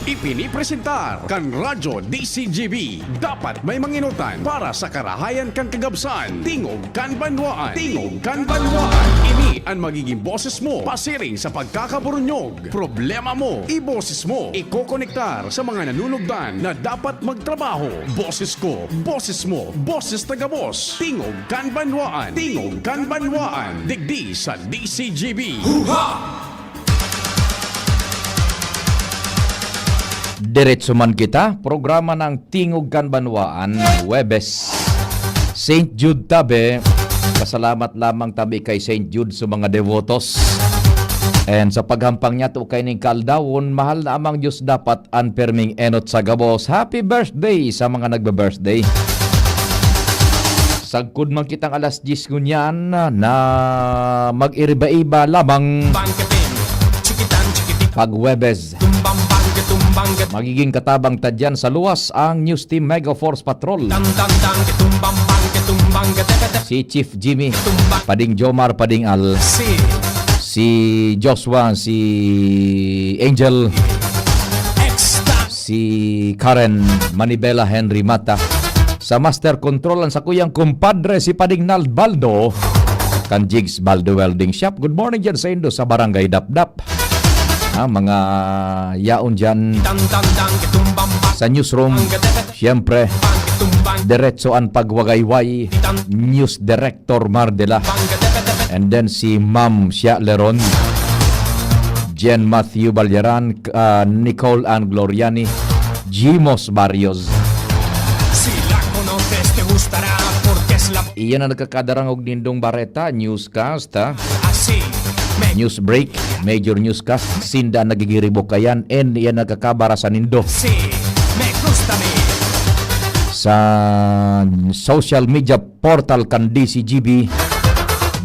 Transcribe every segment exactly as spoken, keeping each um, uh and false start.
Ipinipresentar kan Radyo D C G B. Dapat may manginutan para sa karahayan kan kagabsan. Tingog kan Banwaan. Tingog kan Banwaan. Ini an magiging boses mo pasiring sa pagkakaburunyog. Problema mo, iboses mo. Ikokonektar sa mga nanunugdan na dapat magtrabaho. Boses ko, boses mo, boses ta gabos. Tingog kan Banwaan. Tingog kan Banwaan. Digdi sa D C G B. Huha! Diretso man kita, programa ng Tingog kan Banwaan, Huwebes. Saint Jude tabi, pasalamat lamang tabi kay Saint Jude sa mga devotos. And sa paghampang niya to kaining kaaldawon, mahal na amang Diyos dapat an perming enot sa gabos. Happy birthday sa mga nagbe-birthday. Sagkod man kitang alas diyes ngunyan na mag-iriba-iba lamang. Bangketing, chikitan, chikitik, Pag Huwebes, tumbang, bangke, tumbang, gat- magiging katabang ta dyan sa luwas ang News Team Mega Force Patrol. Dang, dang, dang, tumbang, bangke, tumbang, gat- gat- Si Chief Jimmy, tumbang, Pading Jomar, Pading Al, si si Joshua, si Angel, extra, si Karen, Manibela, Henry Mata. Sa Master Control, ang sakuyang kumpadre, si Pading Nald Baldo, kan Jigs Baldo Welding Shop. Good morning dyan sa Indo, sa Barangay Dapdap. Ah, mga yaon dyan sa newsroom. Siyempre, diretso an pagwagayway. News Director Mardela. And then si Ma'am Shia Leron. Jen Matthew Balyaran, ah, Nicole Ann Gloriani, Jimos Barrios. Sila ko no te gustará, porque es la Iyan ang nagkakadarangog nindong bareta, newscast, ha? Así, me News break, major newscast, sinda nagigiribo kayan, and iyan nagkakabara sa nindo. Sí, me gusta mi. Sa social media portal kan D C G B,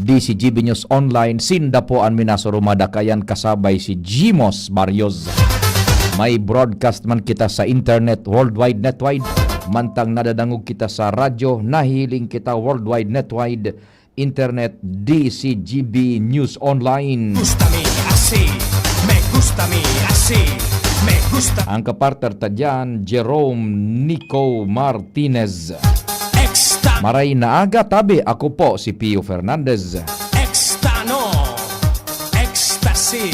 D C G B News Online, sinda po an minasurumada kayan kasabay si Jimos Barrios. May broadcast man kita sa internet, worldwide netwide, mantang nadadangog kita sa radyo, nahihiling kita worldwide netwide, internet, D C G B News Online. Gusta mi así, me gusta mi así, me gusta. Ang kapartner ta dyan, Jerome Nico Martinez. Extra. Maray na aga, tabi. Ako po si Pio Fernandez. Extra, no. Ecstasy.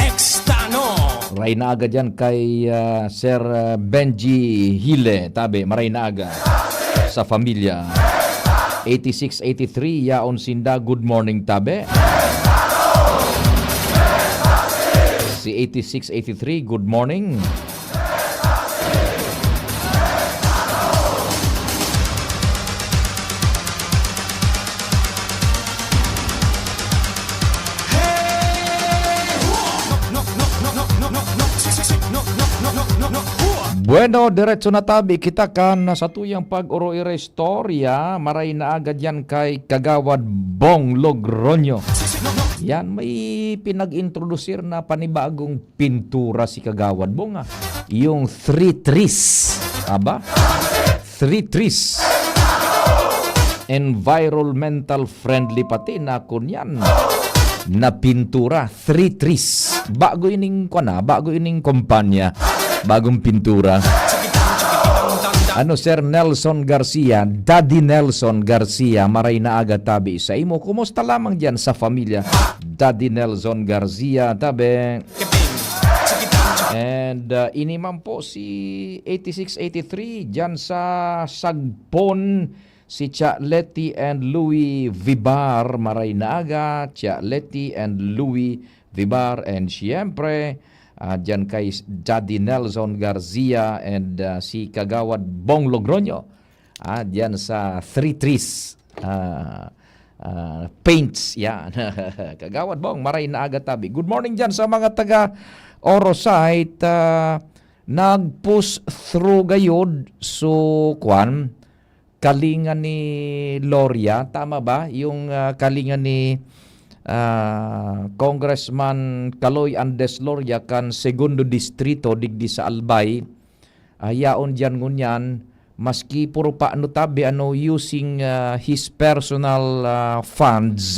Extra, no. Maray na aga dyan kay, ah, Sir, ah, Benji Hile. Tabi, maray na aga sa pamilya. Eighty-six eighty-three, yaon sinda, good morning, tabi. Si eighty-six eighty-three, good morning. Bueno, diretso na tabi kita kan sa tuyang pag-oro-oro istorya. Maray na aga dyan kay Kagawad Bong Logroño. Yan, may pinag-introducir na panibagong pintura si Kagawad Bong, ah. Yung three trees. Aba? Three trees. Environmental friendly pati na kunyan na pintura. Three trees. Bago ining, kwan na, bago ining kumpanya. Bagong pintura. Ano, Sir Nelson Garcia, Daddy Nelson Garcia, maray na aga tabi sa imo. Kumusta lamang diyan sa pamilya? Daddy Nelson Garcia, tabi. And, uh, ini man po si eighty-six eighty-three diyan sa Sagpon, si Tia Leti and Louie Vibar, maray na aga, Tia Leti and Louie Vibar, and siyempre, ah, diyan kay Daddy Nelson Garcia and, ah, si Kagawad Bong Logroño. Ah, diyan sa Three Trees, ah, ah, Paints, yan. Kagawad Bong, maray na aga tabi. Good morning diyan sa mga taga Orosite. Ah, nag-push through gayod. So, kwan, kalinga ni Loria, tama ba? Yung, ah, kalinga ni, ah, Congressman Kaloy Andes Loria kan Segundo Distrito digdi sa Albay. Ah, yaon diyan ngunyan, maski puro pa ano tabi, ano, using, ah, his personal, ah, funds,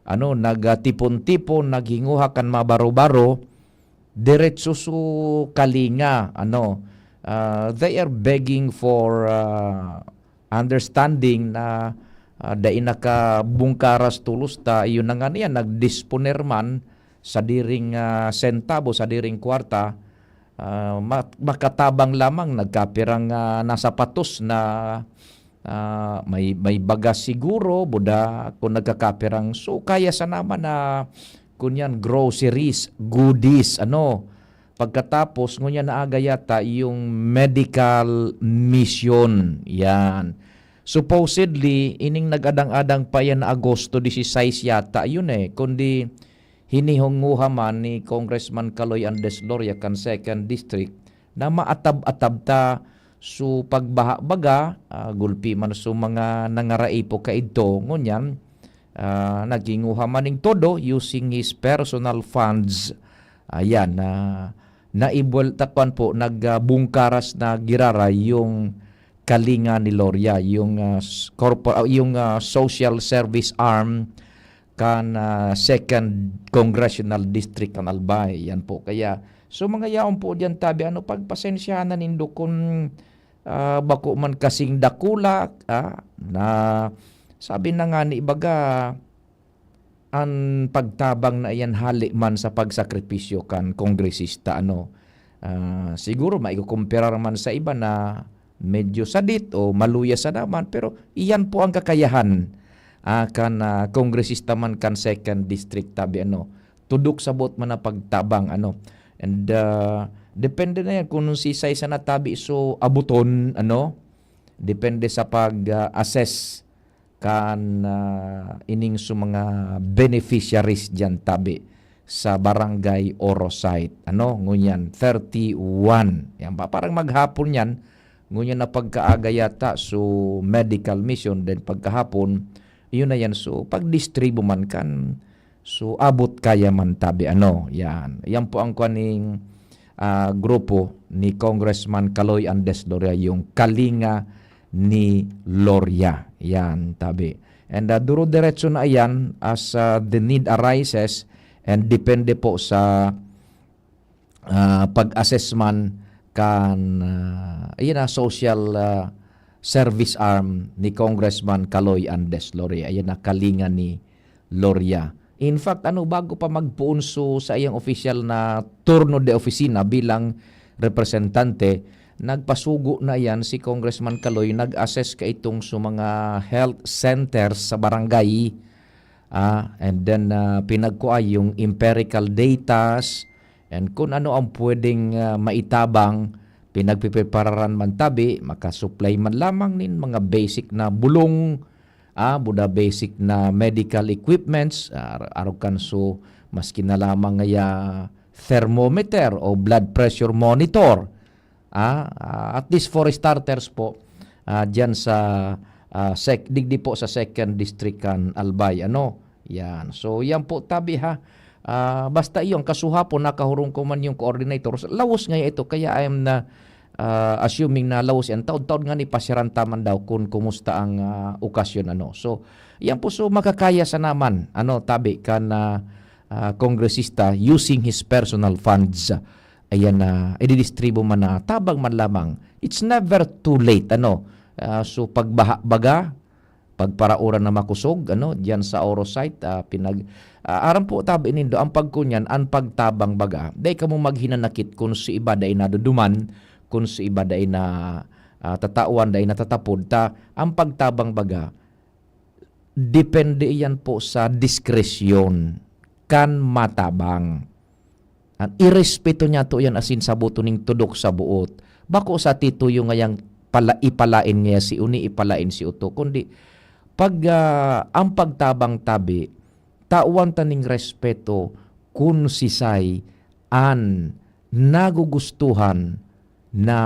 ano, nagtipon-tipon, naghinguha kan mga baro-baro, diretso su kalinga, ano, ah, they are begging for, ah, understanding na, ah, dai nakabungkaras tolos ta, iyo na nga niya, nagdisponer man sa diring, ah, sentabo, sa diring kwarta, ah, ma-, makatabang lamang, nagkapirang, ah, nasapatos na, ah, may, may bagas siguro, buda, kung nagkakapirang. So, kaya sa naman na, kunyan, groceries, goodies, ano. Pagkatapos, ngunyan naaga yata yung medical mission. Yan. Supposedly, ining nag-adang-adang pa yan na Agosto dieciséis yata yun eh. Kundi hinihunguha man ni Congressman Kaloy Andres Loria kan second District na maatab-atab ta su pagbaha baga, ah, gulpi man su mga nangaraipo kaidto. Ngunyan, ah, naghinguha man ning todo using his personal funds. Ayan, na naibuwel-, ta kwan po, nag, ah, bungkaras na giraray yung kalinga ni Loria, yung, ah, s-, corpor-, ah, yung, ah, social service arm kan, ah, second Congressional District kan Albay. Yan po. Kaya, so mga yaon po diyan, tabi, ano, pagpasensyahan na nindo kung, ah, bako man kasing dakula, ah, na sabi na nga ni baga, an pagtabang na iyan hali man sa pagsakripisyo kan kongresista, ano. Ah, siguro maikukumpara man sa iba na medyo sadit o maluya sa naman, pero iyan po ang kakayahan, ah, kan, ah, kongresista man kan second district, tabi, ano. Tudok sabot man na pagtabang, ano. And, ah, depende na yan kung sisay sa natabi so abuton, ano. Depende sa pag, ah, assess kan, ah, ining su mga beneficiaries diyan, tabi, sa Barangay Oro Site. Ano, ngunyan, thirty-one. Yan pa, parang maghapon yan. Ngunyan na pagkaaga yata, so medical mission, then pagkahapon, yun na yan. So, pagdistribu man kan, so abot kaya man, tabi, ano, yan. Yan po ang kuaning, ah, grupo ni Congressman Kaloy Andes Loria, yung Kalinga ni Loria. Yan, tabi. And, ah, duro-diretso na yan as, ah, the need arises and depende po sa, ah, pag-assess man kan, ah, ayan na, social, ah, service arm ni Congressman Kaloy Andes Loria. Ayan na, Kalinga ni Loria. In fact, ano, bago pa magpoon su sa iyang opisyal na turno de opisina bilang representante, nagpasugo na iyan si Congressman Kaloy, nag-assess kaitong su mga health centers sa barangay, ah, and then, ah, pinagkuha yung empirical datas, and kung ano ang pwedeng, ah, maitabang, pinagpiprepararan man tabi, makasupply man lamang nin mga basic na bulong, ah, buda basic na medical equipments, ah, ar-, arog kan su, maski na lamang ngaya thermometer o blood pressure monitor. Ah, ah, at least for starters po, ah, diyan sa, ah, sec-, digdi po sa second district kan Albay, ano? Yan. So, yan po, tabi ha. Ah, basta iyon, kasuhapon, nakahurong ko man yung coordinator. Lawos nga ito, kaya I am na, ah, assuming na lawos yan. Taod-taod nga ni pasiran taman daw kung kumusta ang, ah, okasyon, ano. So, yan po, so makakaya sa naman, ano, tabi kan, ah, ah, kongresista using his personal funds. Ayan na, ididistribu man na tabang man lamang. It's never too late, ano. Ah, so, pagbaha baga, pagparauran na makosog, ano, diyan sa Oro site, ah, pinag-, ah, aram po, tabi nindo, ang pagkunyan, ang pagtabang baga, dai kamo maghinanakit kun su iba dai naduduman, kun su iba dai na, ah, tatawan, dai natatapod, ta ang pagtabang baga, depende iyan po sa diskresyon kan matabang. An irespeto niyato iyan asin saboto ning tudok sa boot. Bako sa tituyo ngayang pala-, ipalaen ngaya si uni, ipalaen si oto, kundi pag, ah, ang pagtabang tabi, tawan ta ning respeto kun sisay an nagugustuhan na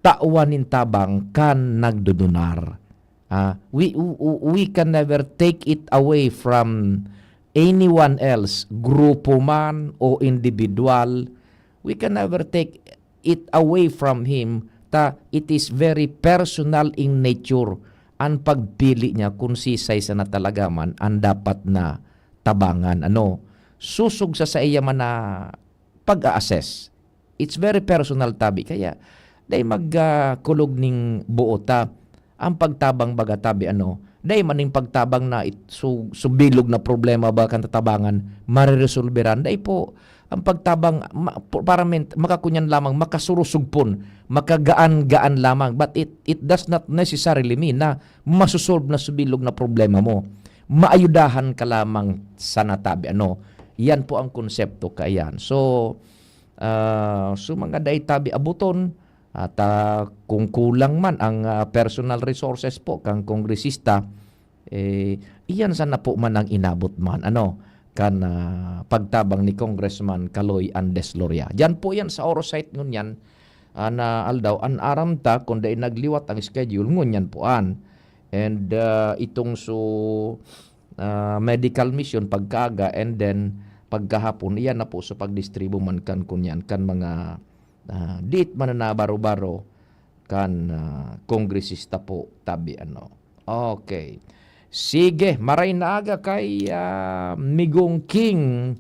tawan nin tabang kan nagdudunar. Ah, we, we, we can never take it away from anyone else, grupo man o individual. We can never take it away from him, ta it is very personal in nature an pagpili niya kung sisay sana talaga man an dapat na tabangan, ano. susog sa saiya man na pag-a-assess. It's very personal, tabi. Kaya, dai mag, ah, kulog ning buo ta. Ang pagtabang baga, tabi, ano, dai man ning pagtabang na it-, su-, subilog na problema ba kan tatabangan, mareresolberan. Dai po. Ang pagtabang, ma-, po-, para men-, makakunyan lamang, makasurusog pon, makagaan-gaan lamang. But it, it does not necessarily mean na masosolve na subilog na problema mo. Maayudahan ka lamang sana, tabi, ano. Yan po ang konsepto kaiyan. So, ah, so mga dai tabi abuton, at, ah, kung kulang man ang, ah, personal resources po kang kongresista, eh, iyan sana po man ang inabot man, ano, kan, ah, pagtabang ni Congressman Kaloy Andes Loria. Diyan po yan sa oversight ngunyan, ah, na aldaw, an aram ta kung dai nagliwat ang schedule, ngunyan po an. And, ah, itong su-, ah, medical mission pagkaaga, and then pagkahapon, iyan na po sa pagdistribu man kan kunyan, kan mga, ah, diit man na nabaro-baro kan, ah, kongresista po, tabi, ano. Okay. Sige, maray na aga kay, ah, Migong King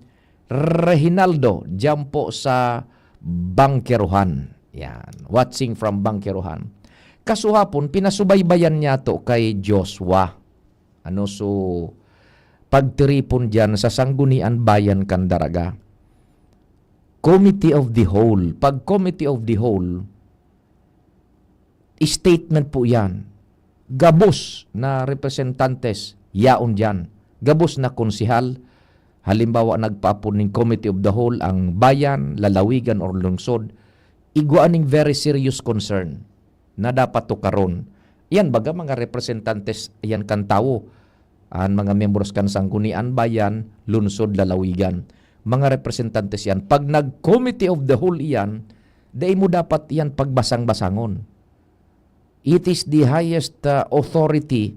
Reginaldo, diyan po sa Bangkerohan. Yan. Watching from Bangkerohan. Kasuhapon, pinasubaybayan niya to kay Joshua. Ano, so, pagtiripon diyan sa Sanggunian Bayan kan Daraga. Committee of the Whole. Pag Committee of the Whole, statement po yan. Gabos na representantes, yaon diyan. Gabos na konsehal, halimbawa, nagpaapod ning Committee of the Whole ang bayan, lalawigan, or lungsod, igwa ning very serious concern na dapat tukaron. Yan baga mga representantes yan kan tawo, an mga miyembros kan Sanggunian Bayan, lungsod, lalawigan. Mga representantes yan. Pag nag-Committee of the Whole iyan, dai mo dapat iyan pagbasang-basangon. It is the highest, ah, authority,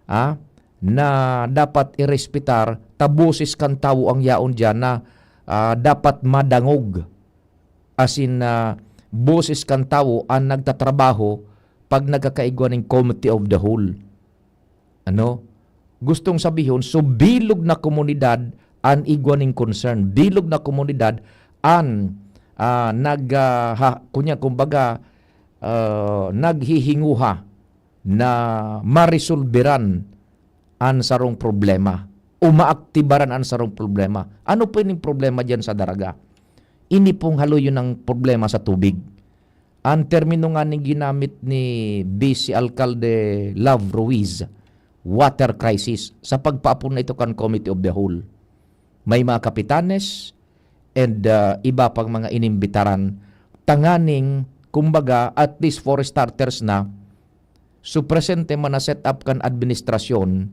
ah, na dapat irespetar, ta boses kan tawo ang yaon diyan na, ah, dapat madangog. As in, ah, boses kan tawo an nagtatrabaho pag nagkakaigwa ning Committee of the Whole. Ano? Gustong sabihon, so bilog na komunidad an igwa ning concern. Bilog na komunidad an, ah, nag, ah, ha-, kunya, kumbaga, ah, naghihinguha na maresolberan an sarong problema o maaktibaran an sarong problema. Ano po ining problema diyan sa Daraga? Ini pong haloy, yun ang problema sa tubig. Ang termino nga ning ginamit ni Vice Alcalde Love Ruiz, water crisis, sa pagpaapod na ito kan Committee of the Whole. May mga kapitanes and, ah, iba pang mga inimbitaran tanganing, kumbaga, at least for starters na, so presente man na set up kan administrasyon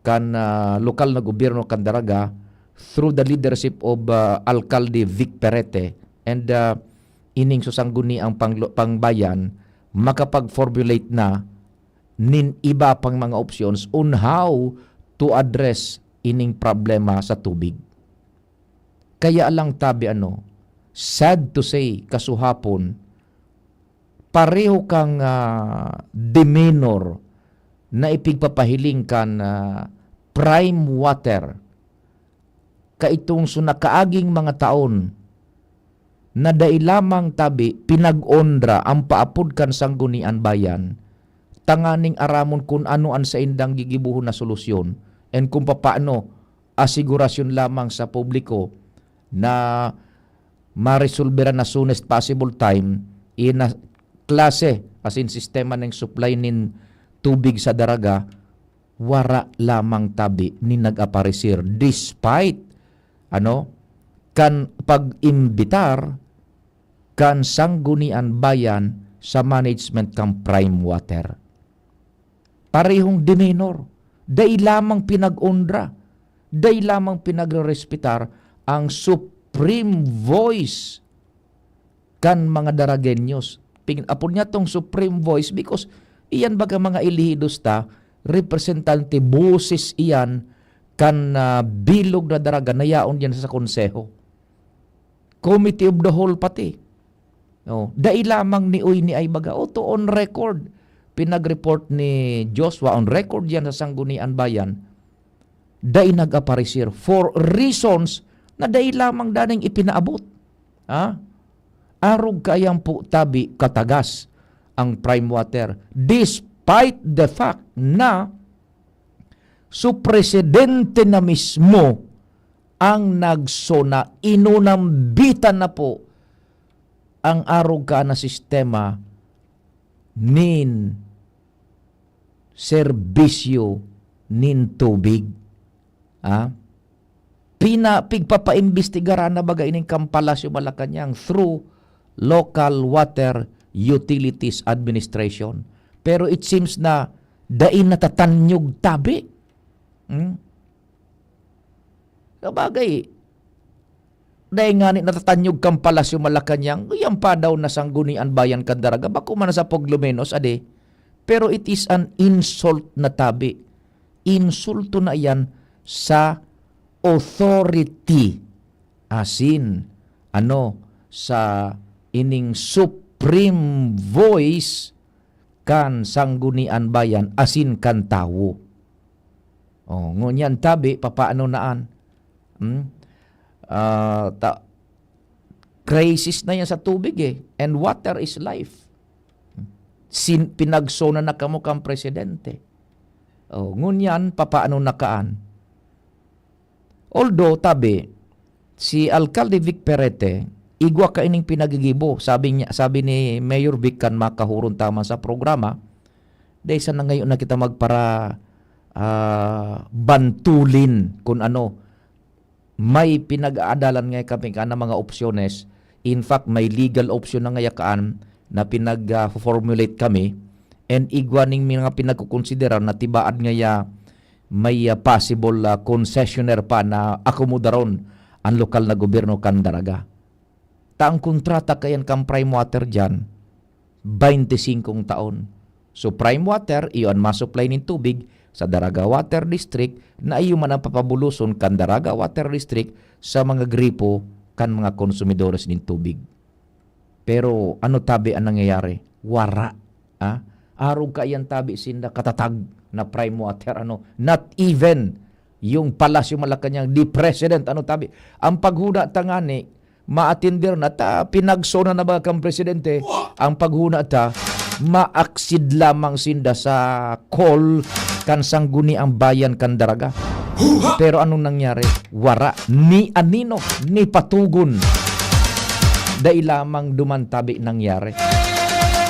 kan, ah, lokal na gobyerno kan Daraga through the leadership of, ah, Alcalde Vic Perete and, ah, ining susangguniang panglo-, pangbayan makapag-formulate na nin iba pang mga options on how to address ining problema sa tubig. Kaya lang, tabi, ano, sad to say, kasuhapon, pareho kang, ah, demeanor na ipigpapahiling kan, ah, Prime Water. Kaitong so nakaaging mga taon na dai lamang, tabi, pinag-onra ang paapod kan Sanggunian Bayan, tanganing aramon kun ano an saindang gigibohon na solusyon and kung papaano asigurasyon lamang sa publiko na maresolberan na soonest possible time, ina klase, as in, sistema ning supply nin tubig sa Daraga, wara lamang, tabi, nin nag-aparecer, despite, ano, kan pag-imbitar kan Sanggunian Bayan sa management kan Prime Water. Parehong demeanor. Dai lamang pinag-onra, dai lamang pinagrerespetar ang supreme voice kan mga Daragueños. Pin-, apod niya tong supreme voice because iyan baga mga elehidos ta, representante, boses iyan kan, ah, bilog na Daraga na yaon diyan sa konseho. Committee of the Whole pati. Oh, dai lamang ni uy ni ay baga, o, to on record. Pinag-report ni Joshua, on record yan sa Sanggunian Bayan. Dai nag-aparecer for reasons na dai lamang daning ipinaabot. Ha? Arog kaiyan po tabi katagas ang Prime Water, despite the fact na su presidente na mismo ang nagsona, inunambitan na po ang arog ka na sistema nin serbisyo nin tubig. Ah? Pina-, pigpapaimbestigaran na baga ining kan Palasyo Malacañang through Local Water Utilities Administration. Pero it seems na dai natatanyog tabi. Hmm? Sabagay, dai ngani natatanyog kan Palasyo Malacañang, iyan pa daw na Sangguniang Bayan kan Daraga, bako man sa paglumenos, adi. Pero it is an insult na tabi. Insulto na iyan sa authority, asin, ano, sa ining supreme voice kan Sangguniang Bayan asin kan tawo. Oh, ngunyan tabi, papaano na an? Hmm? Ah, ta-, crisis na yan sa tubig eh. And water is life. Sin-, pinagsona na kamo kan presidente. Oh, ngunyan, papaano na kaan? Although, tabi, si Alkalde Vic Perete, igwa kaining pinagigibo. Sabi niya, sabi ni Mayor Vic kan makahuron taman sa programa, "Dai sana ngayon na kita magpara, ah, bantulin kun ano." May pinag-aadalan ngaya kami kan mga opsyones. In fact, may legal option na ngaya kaan na pinag, ah, formulate kami. And igwa ning mga pinagkukonsiderar na tibaad ngaya may, ah, possible, ah, concessionaire pa na akomodaron ang lokal na gobyerno kan Daraga. Ta ang kontrata kaiyan kan Prime Water diyan, baynte singkong taon. So, Prime Water, iyo an ma-supply nin tubig sa Daraga Water District, na iyo man an papabuloson kan Daraga Water District sa mga gripo kan mga konsumidores nin tubig. Pero ano tabi an nangyayari? Wara. Ah? Arog kaiyan tabi sinda katatag na Prime Water, ano? Not even yung Palasyo Malacañang, the president, ano tabi? Ang paghuna ta ngani, maatender na ta, pinagsona na ba kan presidente? Ang paghuna ta, maaksid lamang sinda sa call kan Sangguniang Bayan kan Daraga. Pero anong nangyari? Wara. Ni anino, ni patugon. Dai lamang duman tabi nangyari.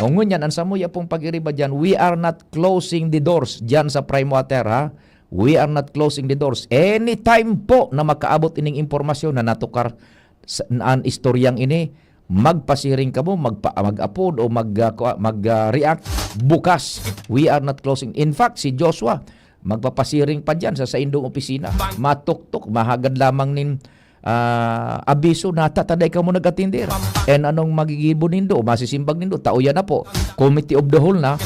O ngunyan, ang samuya pong pag-iriba dyan, we are not closing the doors dyan sa Prime Water, ha? We are not closing the doors. Anytime po na makaabot ining impormasyon na natukar sa, an istoryang ini, magpasiring kamo, magpa-, mag-upload o mag, ah, kua-, mag, ah, react. Bukas, we are not closing. In fact, si Joshua, magpapasiring pa diyan sa saindong opisina. Matuktok, mahagad lamang nin, ah, abiso, nata ta dai kamo nag-atender. And anong magigibo nindo, masisimbag nindo? Tao yan na po. Committee of the Whole na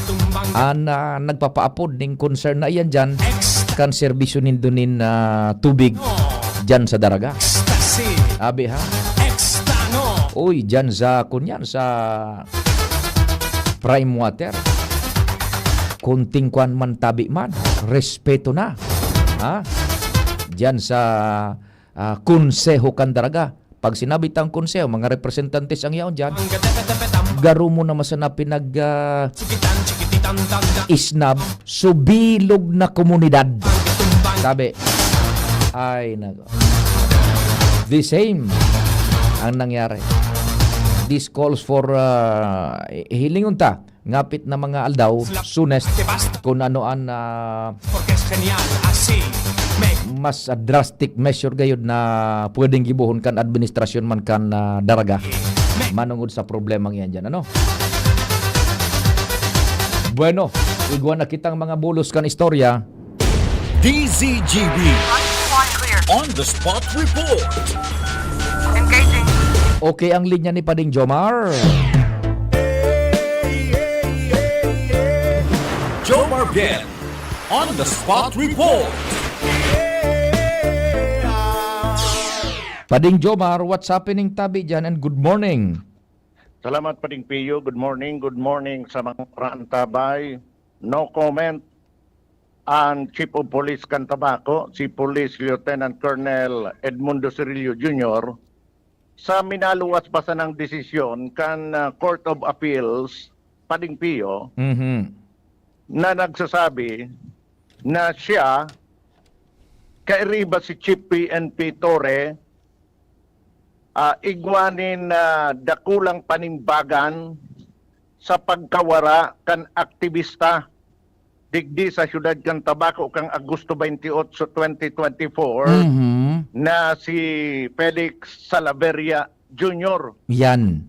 an, ah, nagpapaapod ning concern na iyan diyan kan serbisyo nindo nin, ah, tubig diyan sa Daraga. Abi, ha? Uy, diyan sa, kunyan, sa Prime Water. Kunting kwan man tabi man, respeto na. Ha? Diyan sa, ah, Konseho kan Daraga. Pag sinabi tang Konseho, mga representantes ang yaon diyan. Garo mo naman sana pinag, ah, isnab, subilog na komunidad. Sabi, ay, nako. The same ang nangyari. This calls for, ah, hilingon ta, ngapit na mga aldaw, soonest, kung ano ang, ah, mas, ah, drastic measure gayud na pwedeng gibohon kan administrasyon man kan, ah, Daraga manungod sa problemang iyan diyan, ano? Bueno, igwa na kitang mga bulos kan istorya. D Z G B on the spot report. Engaging. Okay ang linya ni Pading Jomar. Jomar Bien on the spot report. Pading Jomar, what's happening tabi dyan, and good morning. Salamat, Pading Pio. Good morning, good morning sa mga parantabay. No comment. an Chief of Police kan Tabaco, si Police Lieutenant Colonel Edmundo Cirillo Junior, sa minaluwas pa sanang desisyon kan, ah, Court of Appeals, Pading Pio, Mhm. na nagsasabi na siya, kairiba si Chief P N P Torre, ah, igwa nin, ah, dakulang panimbagan sa pagkawara kan aktibista digdi sa siyudad kan Tabaco kan Agosto twenty-eight, twenty twenty-four Mhm. na si Felix Salaverria Junior. Yan.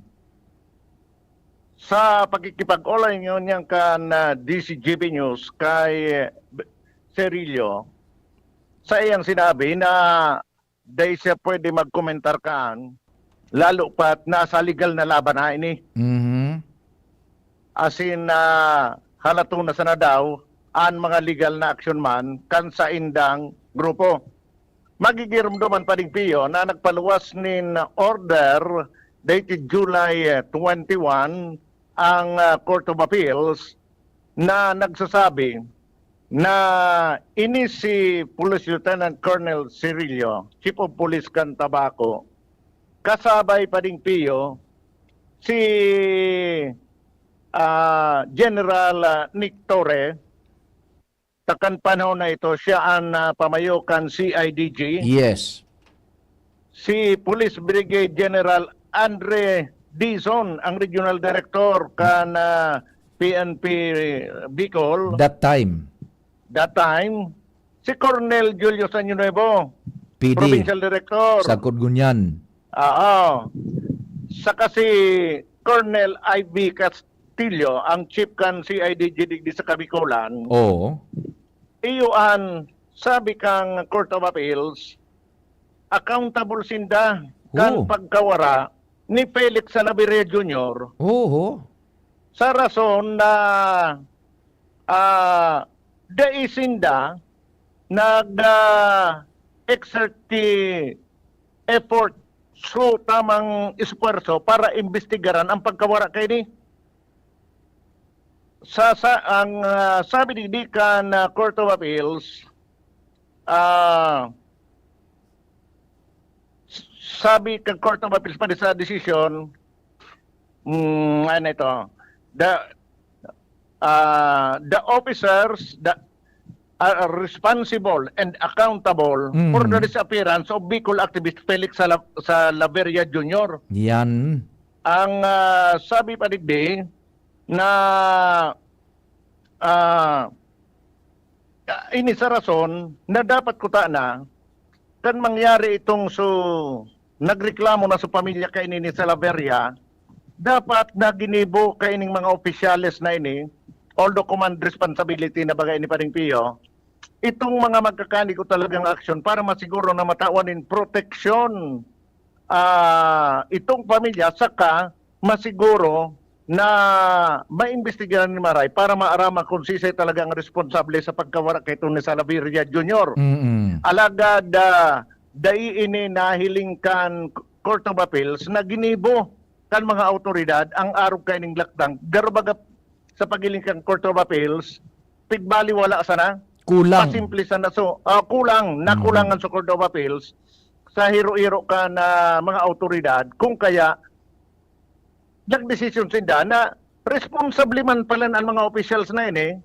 Sa pakikipag-olay ngunyan kan, ah, D Z G B News kay, eh, Cirillo, sa iyang sinabi na dai siya pwede magkomentar kan, lalo pa't nasa legal na laban na ini. Mhm. Asin, ah, halaton na sana daw an mga legal na aksyon man kan saindang grupo. Magigiromdoman pa digdi na nagpaluwas nin order dated July, eh, twenty-one ang, ah, Court of Appeals na nagsasabi na ini si Police Lieutenant Colonel Cirillo, Chief of Police kan Tabaco, kasabay pa digdi si, ah, General, ah, Nick Torre, ta kan panahon na ito, siya an, ah, pamayo kan C I D G. Yes. Si Police Brigade General Andre Dizon, ang Regional Director kan, ah, P N P Bicol. That time. That time, si Colonel Julio Sanyo Nuevo, P D. Provincial Director. Sagkod ngunyan. Oo. Saka si Colonel I B Castillo, ang chief kan C I D G digdi sa Kabikolan. Oo. Iyo an sabi kang Court of Appeals, accountable sinda kan Oo. pagkawara ni Felix Salaverria Junior. Oo. Sa rason na, ah, dai sinda nag, ah, exert ti effort, so tamang esfuerso para imbestigaran ang pagkawara kaini. Sa, sa, ang, ah, sabi digdi kan, ah, Court of Appeals, ah, s-, sabi kan Court of Appeals pa sa desisyon, mm, ano ito, the, ah, the officers, the, are responsible and accountable Mm. for the disappearance of Bicol activist Felix Sala-, Salaverria Junior. Yan. Ang, ah, sabi pa digdi na, ah, ini sa rason na dapat kutana kan mangyari itong so nagreklamo na sa pamilya kaini ni Salaverria, dapat na ginibo kaining mga opisyales na ini, although command responsibility na baga ini, Pading Pio, itong mga magkakanigo talagang aksyon para masiguro na matawan nin proteksyon, ah, itong pamilya, saka masiguro na maimbestigaran ni maray para maaraman kung sisay talaga ang responsable sa pagkawara kaito ni Salaverria Junior. Mm-mm. Alagad, ah, dai ini nahiling kan Court of Appeals na ginibo kan mga awtoridad ang arog kaining lakdang. Garo baga sa paghiling kan Court of Appeals, pigbaliwala sana. Kulang. Pasimple sana. So, ah, kulang, nakulangan Mm. sa Court of Appeals sa hiro-hiro kan mga awtoridad. Kung kaya, nagdesisyon sinda na responsable man pala an mga officials na ini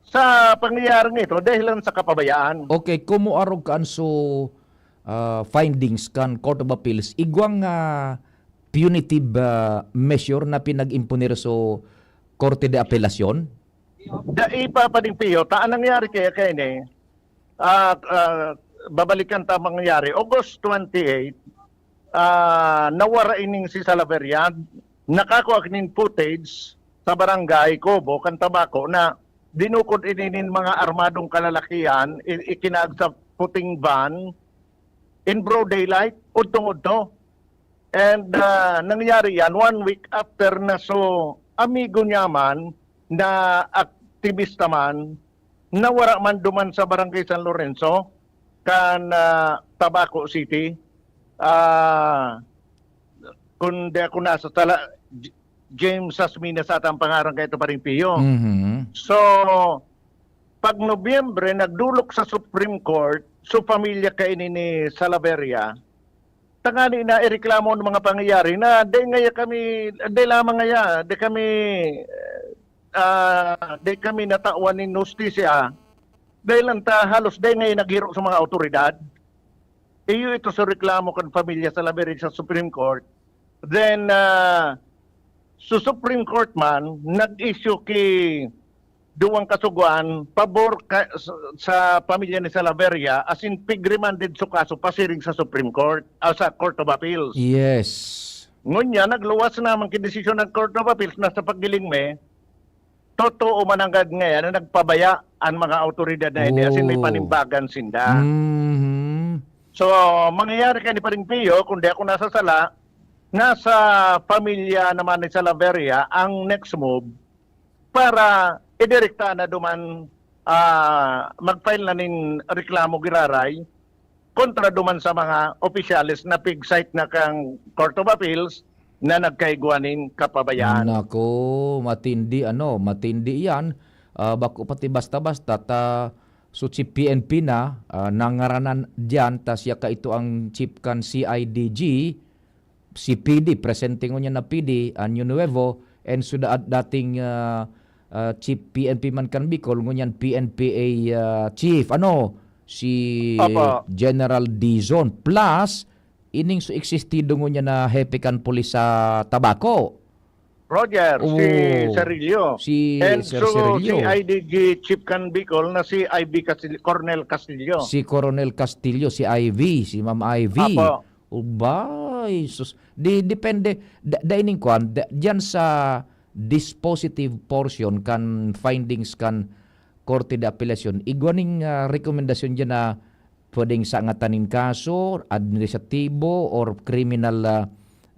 sa pangyayaring ito dahilan sa kapabayaan. Okay, komo arog kan so, ah, findings kan Court of Appeals, igwang, ah, punitive, ah, measure na pinag-imponer so Korte de Apelasyon? Dai pa, Pading Pio, ta ang nangyari kaya kaini, ah, ah, babalikan ta mangyari. August twenty-eight, ah, nawara ining si Salaverria, nakakua nin footage sa barangay Cobo, kan Tabaco, na dinukod ini nin mga armadong kalalakihan, i-, ikinaag sa puting van, in broad daylight, udtong-udto. And, ah, nangyari yan one week after na so amigo niya man na aktivista man, nawara man duman sa Barangay San Lorenzo, kan, ah, Tabaco City. Ah, kung di ako nasasala, J-, James Sasmina sa atang pangaran kaito, Pading Pio. Mhm. So, pag Nobyembre, nagdolok sa Supreme Court, so pamilya kaini ni Salaverria, tangani na ireklamo ang mga pangyayari na dai ngaya kami, dai lamang ngaya, dai kami, ah, dai kami natawan nin hustisya, dahil ang ta-, halos dai ngaya naghiro sa mga awtoridad. Iyo ito sa reklamo kan pamilya Salaverria sa Supreme Court. Then, ah, sa Supreme Court man, nag-issue ki duwang kasugoan pabor ka, sa, sa pamilya ni Salaverria, as in, pig-remanded sa kaso pasiring sa Supreme Court, ah, sa Court of Appeals. Yes. Ngunyan, nagluwas naman ki desisyon ng Court of Appeals na sa paggiling mi, totoo man nanggad ngayan na nagpabaya an mga awtoridad na ini, as in, may Oh. panimbagan sinda. Mhm. So, mangyayari kaya ni Paring Pio, kung di ako nasasala, nasa pamilya naman ni Salaverria ang next move para idirekta na duman, ah, mag-file na nin reklamo giraray kontra duman sa mga opisyales na pig-cite na kang Court of Appeals na nagkaigwa nin kapabayaan. Nako, matindi, ano, matindi yan. Ah, bako pati basta-basta ta, so si P N P na, ah, nangaranan diyan, ta siya kaito ang chief kan C I D G, si P D, presente ngunyan na P D, Año Nuevo, and so da-, dating, ah, ah, chief P N P man kan Bicol, ngunyan P N P A, ah, chief, ano, si Opo. General Dizon. Plus, ining so existido ngunyan na hepe kan pulis sa Tabaco. Roger, si Oo. Sarillo. Si And Sir so, Sarillo. si I D G Chief kan Bicol na si I V Castillo, Colonel Castillo. Si Coronel Castillo, si I V, si Ma'am I V. Apo. Ubay, sus. Di, depende, da, da ining kwan, da, diyan sa dispositive portion kan findings kan Korte de Apelacion, igwa ning, ah, rekomendasyon diyan na pwedeng sangatan nin kaso, administratibo or kriminal, ah,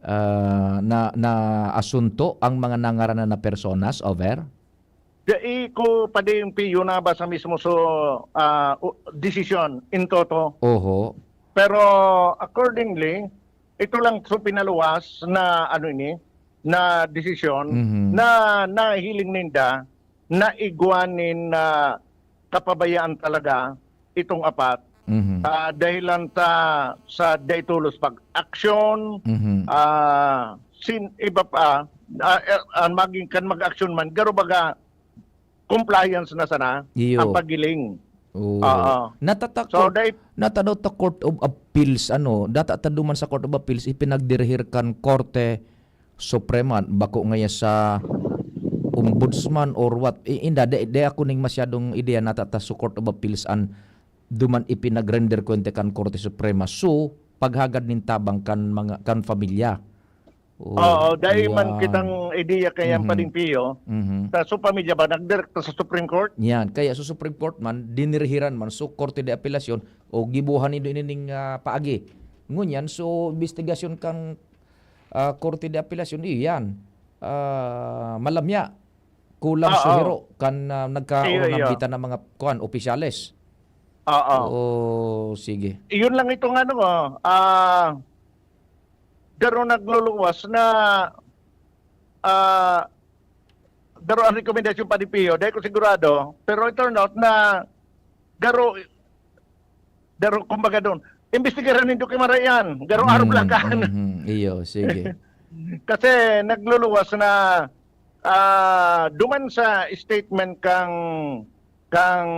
ah, na, na asunto ang mga nangaranan na personas, over? Dai ko pa din piyo nabasa mismo so, ah, u-, desisyon in toto. Oho. Pero accordingly, ito lang so pinaluwas na ano ini, na desisyon Mhm. na nahiling ninda na igwa nin, ah, kapabayaan talaga itong apat. Mhm. Ah, dahilan ta sa dai tolos pag-aksyon, Mhm. ah, sin-, iba pa, ah, eh, ang maging kan mag-aksyon man, garo baga compliance na sana Iyo. ang paggiling. Oo. Oo. Natata-, So, court, dai- natadaw ta Court of Appeals, ano, data ta duman sa Court of Appeals, ipinagdirihir kan Korte Suprema, bako ngaya sa Ombudsman or what. I-, inda, di, di ako ning masyadong ideya, natata sa Court of Appeals an duman ipinagrender kwente kan Korte Suprema. So, paghagad nin tabang kan mga, kan pamilya. Oo, Oo, dai man yan. kitang ideya kaya ang Mhm. Paring Pio. Mhm. Sa, so, pamilya ba, nagdirekta sa Supreme Court? Yan. Kaya sa Supreme Court man, dinirihiran man, so, Korte de Apelacion, o gibuhan nindo ini ning, ah, paagi. Ngunyan, so, investigasyon kang, ah, Korte de Apelacion, iyo yan. Ah, malamya, kulang Oo. suhiro kan, ah, nagka-, Iyo, o iyo. nambitan ng mga, kuwan, opisyales. Oo. Oo, sige. Iyon lang itong ano, ah, garo nagluluwas na, ah, garo ang rekomendasyon pa ni Pio. Dahil ko sigurado, pero it turned out na garo, garo, kumbaga doon, imbestigaran nindo kay Marayan. Garo, arog lang Mhm, ka. mhm. Iyo, sige. Kasi nagluluwas na, ah, duman sa statement kang, kang,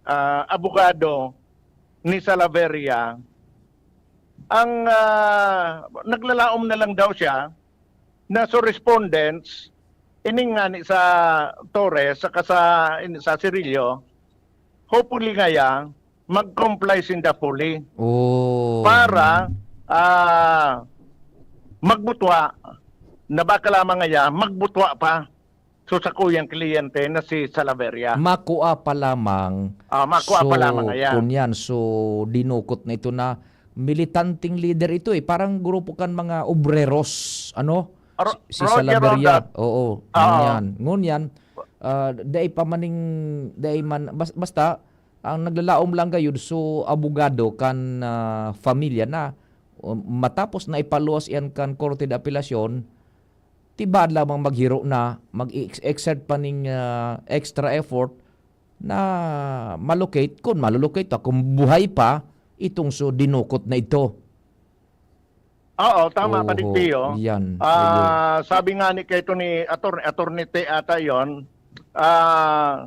ah, abogado ni Salaveria, ang, ah, naglalaom na lang daw siya na so respondents, ining nga ni sa Torres, saka sa, in, sa Cirillo, hopefully ngaya, mag-comply sinda fully Oh. para, ah, magbutwa, na baka lamang ngaya, magbutwa pa so sakuyang kliyente na si Salaveria. Makua pa lamang. Ah, makua pa So, lamang, ayan. kunyan, so, dinukot na ito na militanteng leader ito eh. Parang grupo kan mga obreros, ano? Ro-, Si, si Roger Salaveria. Ronda. Oo, Oo. ngunyan. Ngunyan, ah, dai pa maning, dai man, bas-, basta, ang naglalaom lang gayud, so, abogado kan, ah, pamilya na, um, matapos na ipaluwas iyan kan Korte de Apelacion, tibaad lamang maghiro na, mag-ex-, exert pa ning, ah, extra effort na ma-locate, kun malo-locate pa, kung buhay pa itong so dinukot na ito. Oo, tama, Oho, Padre Pio. Yan. Ah, sabi nga ni, kay ito ni Attorney, Attorney Te ata yon, ah,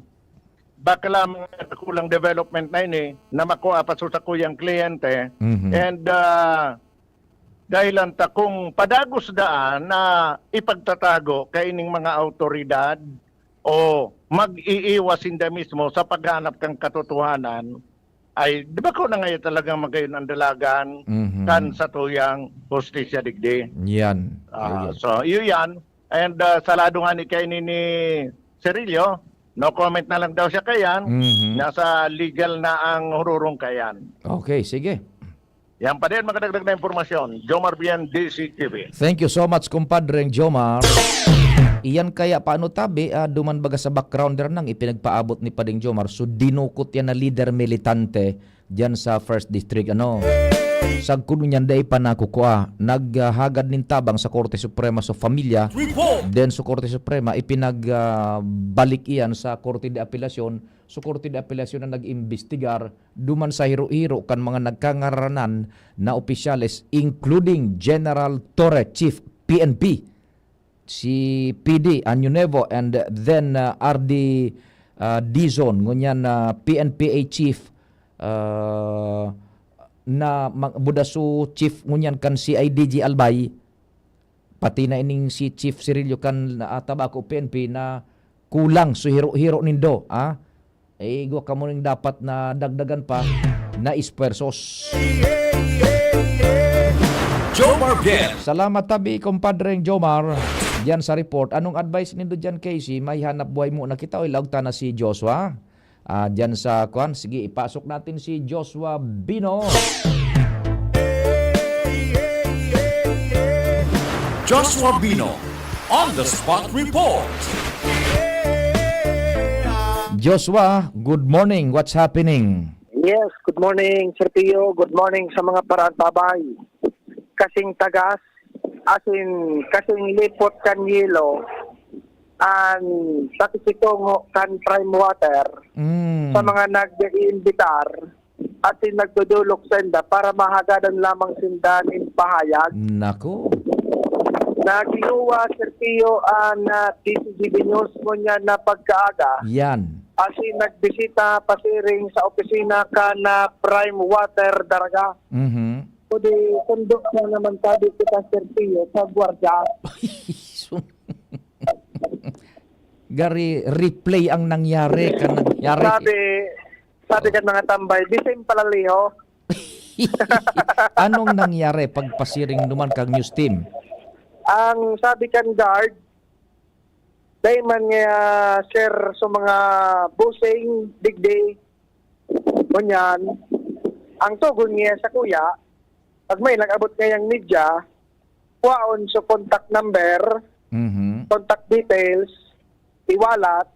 bakla mga kulang development na ini na makua pa sa sakuyang kliyente. Mhm. And, ah, dahilan ta kung padagos daan na ipagtatago kaining mga awtoridad o mag-iiwas sinda mismo sa paghanap kan katotohanan, ay, di ba ko na ngayon talagang magayon ang dalagan Mhm. kan satuyang hustisya digdi? Yan. Ah, Ayun. so, iyo yan. And, ah, sa lado nga ni kaini ni Cirillo, no comment na lang daw siya kayan. Mhm. Nasa legal na ang hururong kayan. Okay, sige. Yan pa din, makadagdag na impormasyon. Jomar Bien, D C T V. Thank you so much, kumpadreng Jomar. Iyan kaya, paano tabi, ah, duman baga sa background der nang ipinagpaabot ni Pading Jomar. So, dinukot yan na lider militante diyan sa First District, ano. Sagkod niyan, dai pa nakukua. Naghagad nin tabang sa Korte Suprema sa Familia. Report! Then sa Korte Suprema, ipinag, ah, balik iyan sa Korte de Apelasyon. So, Korte de Apelasyon na nag-imbestigar duman sa hiro-hiro kan mga nagkangaranan na opisyales, including General Torre, Chief P N P, si P D Año Nuevo, and then, uh, R D, uh, Dizon, ngunyan na P N P A Chief, uh, na ma-, Budasu Chief ngunyan kan C I D G Albay, pati na ining si Chief Cirillo kan, ah, Tabaco P N P na kulang sa hiro-hiro nindo, ah. Eh, igwa kamo ning dapat na dagdagan pa na esfuerzos. Jomar Bien. Salamat tabi, kumpadreng Jomar, diyan sa report. Anong advice nindo diyan, Casey? May hanap buhay muna kita o ilaog ta na si Joshua? Ah, diyan sa, kwan, sige, ipasok natin si Joshua Bino. Joshua Bino on the spot report. Joshua, good morning. What's happening? Yes, good morning, Sir Pio. Good morning sa mga paraantabay. Kasing tagas, as in, kasing lipot kan yelo, an pakisitungo kan prime water Mm. sa mga nag-iimbitar, as in, nagdodolok sa inda para mahagadan lamang sinda nin pahayag. Naku. Naginuwa, Sir Pio, an, ah, D C G B News ngunyan na pagkaaga. Yan. As in, nagbisita pasiring sa opisina kan, ah, Prime Water Daraga. Mhm. Kundi, sundo na naman sabi kita, Sir Pio, sa gwardiya. Gari, replay ang nangyari, kan nangyari. Sabi, sabi kan mga tambay, "The same pala, Leo." Anong nangyari pagpasiring duman kang news team? Ang sabi kan guard, dai man nga, sir, sa mga busing, digdi, ngunyan, ang tugon niya sa kuya, pag may nag-abot ngayang media, kuhaon sa contact number, Mhm. contact details, iwalat,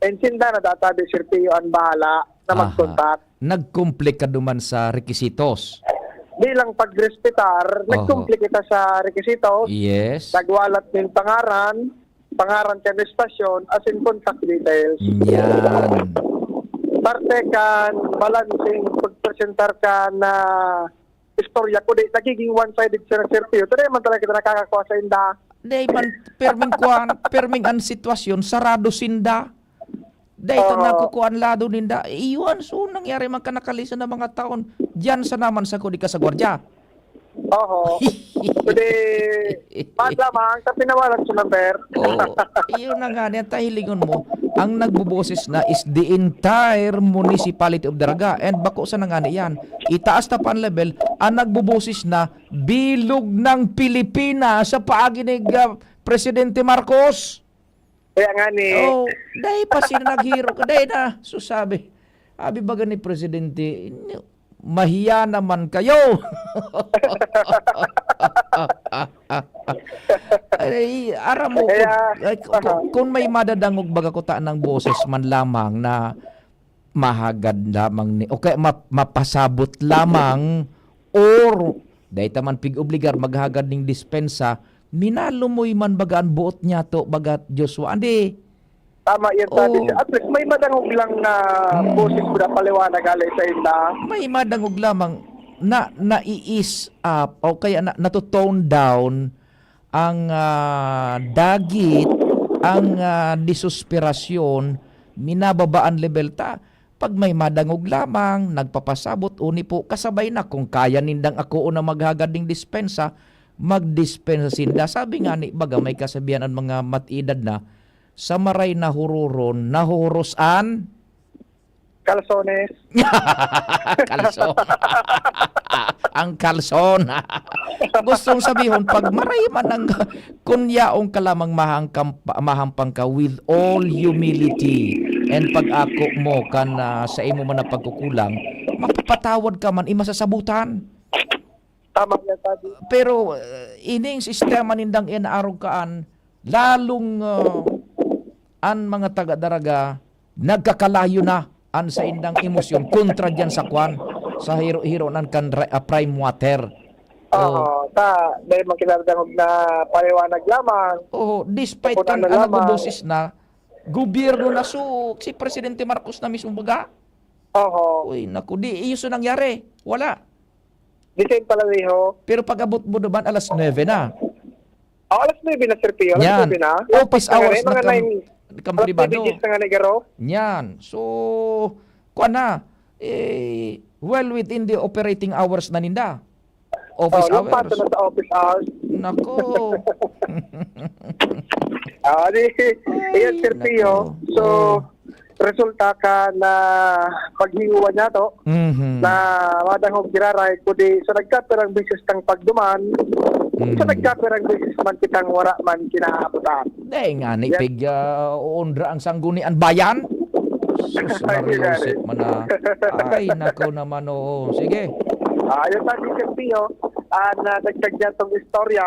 and sinda na database, Sir Pio, an bahala na Aha. mag-contact. Nagkumpli ka duman sa rekisitos? Bilang pagrespetar, Oho. nagkumpli kita sa rekisitos. Yes. Nagwalat nin pangaran, pangaran kan estasyon, as in contact details. Yan. Parte kan balancing pagpresentar kan istorya, kundi nagiging one-sided siya, Sir Pio. Ito naman talaga kita nakakakuha sa inda. Dai man, perming kuan, perming an sitwasyon, sarado sinda. Dai ka Oo. nakukuha an lado ninda. Iyon, so nangyari man ka nakalisan na mga taon. Diyan sa naman sa kudi ka sa gwardiya. Oho. Kundi, bad lamang, sa pinawalan sa number. Oo. Iyon na nga, niyan tahilingon mo. Ang nagbuboses na is the entire municipality of Daraga. And bako sa nangani yan. Itaas ta pa ang level, ang nagbuboses na bilog ng Pilipinas sa paagi ni, ah, Presidente Marcos. Kaya nga ni Oh, dai pa sila naghiro ka, dai na. So sabi, abi baga ni Presidente, "Mahiya naman kayo." Ay, aram mo, Kaya, kung, ay, kung, aha. kung may madadangog baga kuta ng boses man lamang na mahagad lamang ni, o kaya map-, mapasabot lamang, or dai ta man pig-obligar maghagad ning dispensa, minalumoy man baga an buot niya to, baga, Joshua. Andi, Tama yan, sabi Oo. siya. At least may madangog lang na Mm. boses ko na paliwanag hali sa inda. May madangog lamang na nai-ease up o kaya na, nato-tone down ang, ah, dagit, ang, ah, desesperasyon, minababa an level ta. Pag may madangog lamang, nagpapasabot, uni po, kasabay na. Kung kaya nindang akoon na maghagad ning dispensa, magdispensa sinda. Sabi nga ni, baga may kasabihan ang mga matidad na, "Sa maray na hururon, nahuhuros an" Kalsones. Kalson. Ang kalson. Gustong sabihon, pag maray man ang, kun yaon ka lamang mahangkam-, mahampang ka with all humility and pag-ako mo kan, ah, sa imo man na pagkukulang, mapapatawad ka man, imasasabutan. Tama yan, sabi. Pero, uh, ining sistema nindang inaarog kaan, lalong, uh, an mga taga-Daraga nagkakalayo na an saindang emosyon kontra diyan sa kwan, sa hiro-hiro nan kan ra-, ah, Prime Water. Oh, Oo, ta, dahil man kinadangog na paliwanag lamang. Oh, despite Kung kan ano ang lamang. nagboses na, gobyerno na, so, si Presidente Marcos na mismo baga. Oo, Uy, naku, di iyo so nangyari. Wala. the same pala, Riho. Pero pag-abot mo naman, alas nuebe na. Oh, alas nuebe na, Sir Pio. Alas Yan. nuebe na. Office Tapos na hours rin, na mga kam-, nine, kam alas pribado. nuebe diyes na nga nagaro. Yan. So, kuwan na, eh, well within the operating hours na ninda. Office Oh, yung hours. pato na sa office hours. Nako. Ah, di, iyan, Sir nako. Pio. So, Oh. resulta ka na paghinguan niya to, Mhm. na madangog giraray, kundi sa nagkapirang beses kang pagduman, Mhm. sa nagkapirang beses man kitang wala man kinaabutan. Dahil nga ni Yan. pig, ah, uundra ang sanggunian bayan. Sus, Mario Ay, Joseph man na. Ay, nako naman, oo. Sige. Ah, yun sabi, Sir Pio, ah, na nagkagyan tong istorya,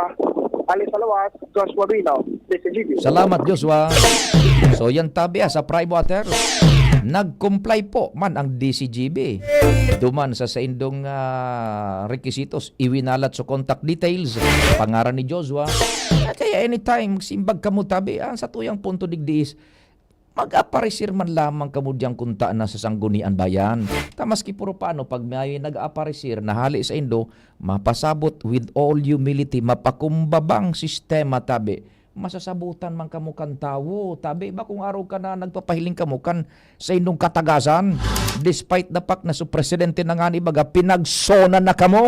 ali sa lawas, Joshua Vino, D C G B. Salamat, Joshua. So, yan tabi, ah, sa Prime Water. Nag-comply po man ang D C G B. Duman sa saindong, ah, requisitos, iwinalat sa contact details, pangaran ni Joshua. Kaya anytime, simbag kamo tabi, ang sa tuyang punto digdi is, mag-aparisir man lamang kamo diyan kunta na sa Sanggunian Bayan. Ta maski puro paano, pag may nag-aparisir na hali sa indo, mapasabot with all humility, mapakumbabang sistema, tabi. Masasabutan man kamo kan tawo, tabi. Ba kung araw ka na nagpapahiling kamo kan sa indong katagasan, despite the fact na su presidente na nga ni baga, pinagsonan na kamo.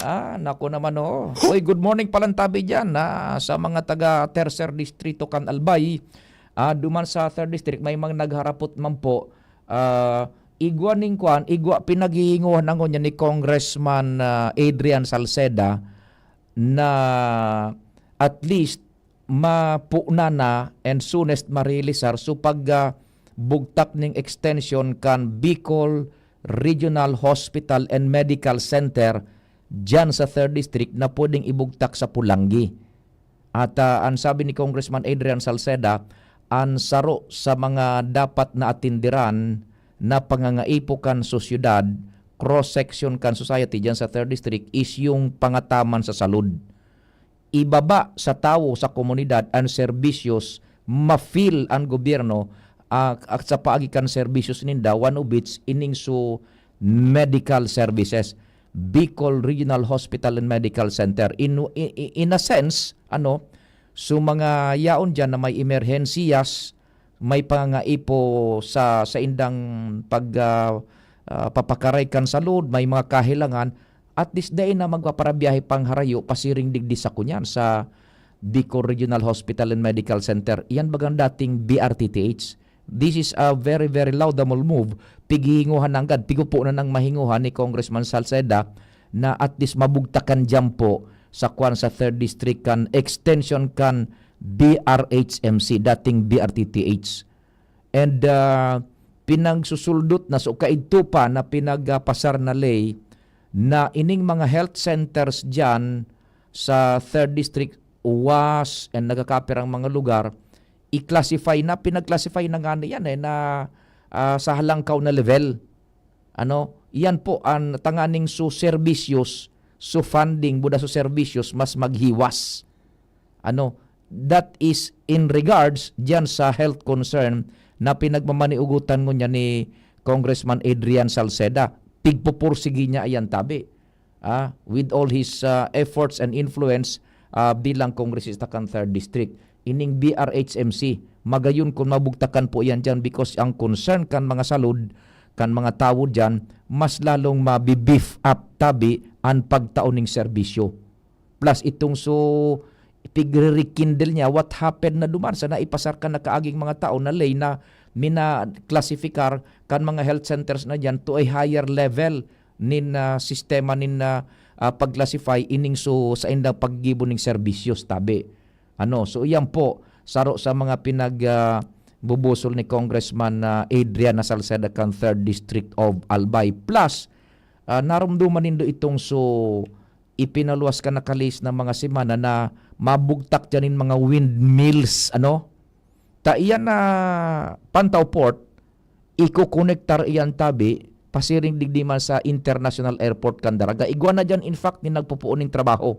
Ah, nako naman, oh. Uy, good morning palang tabi diyan, ah, sa mga taga Tercer Distrito kan Albay. Ah, duman sa Third District, may mga nagharapot man po. Ah, igwa ning kwan, igwa pinaghihinguhan na ngunyan ni Congressman, ah, Adrian Salceda na at least mapuna na and soonest marilisar so pag, ah, bugtak ning extension kan Bicol Regional Hospital and Medical Center diyan sa Third District na pwedeng ibugtak sa Polangui. At, ah, ang sabi ni Congressman Adrian Salceda, ang saro sa mga dapat na atindiran na pangangaipo kan sosyedad, cross-section kan society diyan sa Third District is yung pangataman sa salud. Ibaba sa tawo, sa komunidad, ang serbisyos, ma-feel ang gobyerno, ah, at sa paagi kan serbisyos ninda, one of which ining su medical services, Bicol Regional Hospital and Medical Center. In, in, in a sense, ano, so mga yaon diyan na may emerhensiyas, may pangangaipo sa, sa indang pag, ah, ah, papakaray kan salud, may mga kahilangan, at least dai na magpaparabiyahe pang harayo, pasiring digdi sa kunyan, sa Bicol Regional Hospital and Medical Center. Iyan bagang dating B R T T H. This is a very, very laudable move. Pighihinguhan nanggad, pigupo na nang mahinguhan ni Congressman Salceda na at least mabugtakan diyan po sa kwan sa Third District kan extension kan B R H M C, dating B R T T H. And, ah, pinagsusuldot na, so kaidto pa na pinagpasar na ley na ining mga health centers diyan sa Third District, was, and nagkakapirang mga lugar, i-classify na, pinag-classify na nga na yan eh, na, ah, sa halangkaw na level. Ano, iyan po ang tanganing su servicios, su funding, buda su servicios, mas maghiwas. Ano, that is in regards diyan sa health concern na pinagmamaniugutan ngunyan ni Congressman Adrian Salceda. Pigpupursigi niya iyan tabi, ah, with all his, ah, efforts and influence, ah, bilang kongresista kan third District. Ining B R H M C, magayon kun mabugtakan po iyan diyan because ang concern kan mga salud, kan mga tawo diyan, mas lalong mabi-beef up tabi an pagtao ning serbisyo. Plus itong so pigre-rekindle niya, what happened na duman sa naipasar kan nakaaging mga tao na ley na mina-classificar kan mga health centers na diyan to a higher level nin, ah, sistema nin, ah, ah, pag-classify ining so saindang paggibo ning serbisyos tabi. Ano, so iyan po, saro sa mga pinag, ah, bubusol ni Congressman, ah, Adrian na Salceda kan third District of Albay. Plus, ah, narumduman nindo itong so ipinaluwas kan nakalihis na mga semana na mabugtak diyan nin mga windmills, ano? Ta iyan na Pantaw Port, ikokonektar iyan tabi, pasiring digdi man sa International Airport kan Daraga. Igwa na diyan, in fact, nin nagpupuon nin trabaho.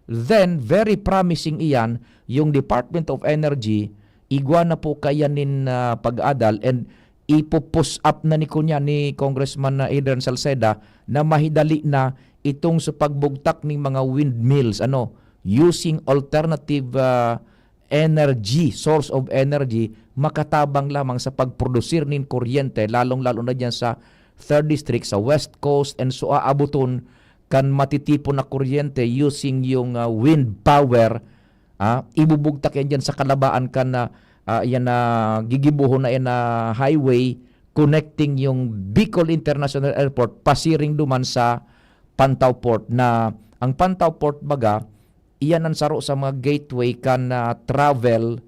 Then, very promising iyan, yung Department of Energy, igwa na po kaiyan nin, ah, pag-adal and ipo-push up na ni kunya ni Congressman, ah, Adrian Salceda na mahidali na itong sa pagbugtak ning mga windmills, ano, using alternative, ah, energy, source of energy, makatabang lamang sa pagprodusir nin kuryente, lalong-lalo na diyan sa third District, sa West Coast, and so aaboton kan matitipon na kuryente using yung, ah, wind power, ah, ibubugtak yan diyan sa kalabaan kan, ah, ah, yan na gigibohon na yan na highway connecting yung Bicol International Airport pasiring duman sa Pantaw Port, na ang Pantaw Port baga, iyan an saro sa mga gateway kan, ah, travel,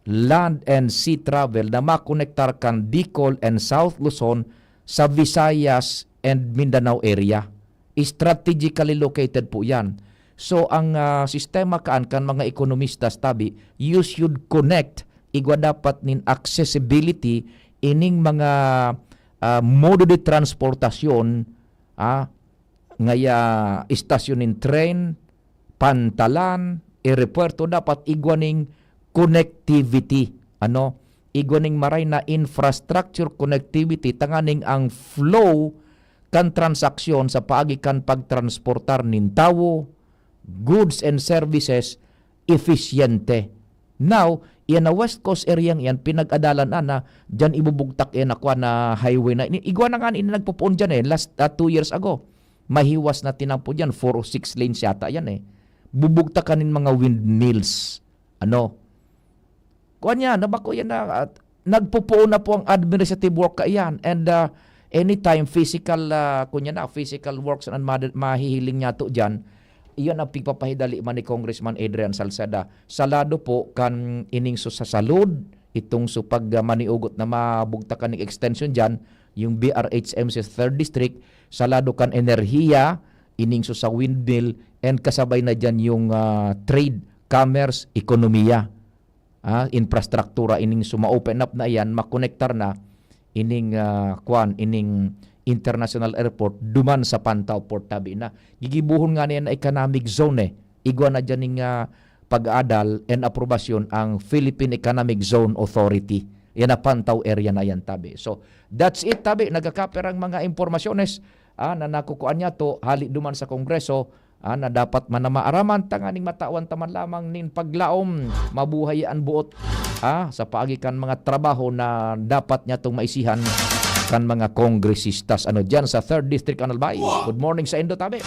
land and sea travel na makonektar kan Bicol and South Luzon sa Visayas and Mindanao area. Strategically located po yan. So, ang, ah, sistema kaan kan mga ekonomistas tabi, you should connect, igwa dapat nin accessibility ining mga, ah, modo de transportasyon, ah, ngaya istasyon nin tren, pantalan, eropuwerto, dapat igwa ning connectivity, ano? Igwa ning maray na infrastructure connectivity tanganing ang flow kan transaksyon sa paagi kan pagtransportar nin tawo, goods and services, efisyente. Now, iyan na West Coast area iyan, pinag-adalan na, na diyan ibubugtak iyan na kwan na highway na. Ini-, igwa na nga ini nagpupuon diyan eh, last, ah, two years ago. Mahiwas na tinampo diyan, four o six lanes yata yan eh. Bubugtakan nin mga windmills. Ano? Kuwan yan, nabako yan na, at nagpupuon na po ang administrative work kaiyan. And, ah, anytime physical, ah, kunya na, physical works an mad-, mahihiling niya to diyan, iyan ang pigpapahidali man ni Congressman Adrian Salceda. Sa lado po kan ining so sa salud, itong so pag, ah, maniugot na mabugtakan ning extension diyan, yung B R H M sa third District, sa lado kan enerhiya, ining so sa windmill, and kasabay na diyan yung, ah, trade, commerce, ekonomiya, ah, infrastruktura, ining so ma-open up na iyan, makonektar na ining, ah, kwan, ining international airport duman sa Pantaw Port tabi na. Gigibohon nga niyan na economic zone eh. Igwa na diyan ning, ah, pag-adal and aprobasyon ang Philippine Economic Zone Authority. Yan na Pantaw area na yan tabi. So, that's it tabi. Nagkakaperang mga impormasyones, ah, na nakukuan niya to hali duman sa Kongreso, ah, na dapat man na maaraman tanganing matawan ta man lamang nin paglaom, mabuhay an buot, ah, sa paagi kan mga trabaho na dapat niya tong maisihan kan mga kongresistas, ano, diyan sa third District, Albay. Good morning sa indo, tabi.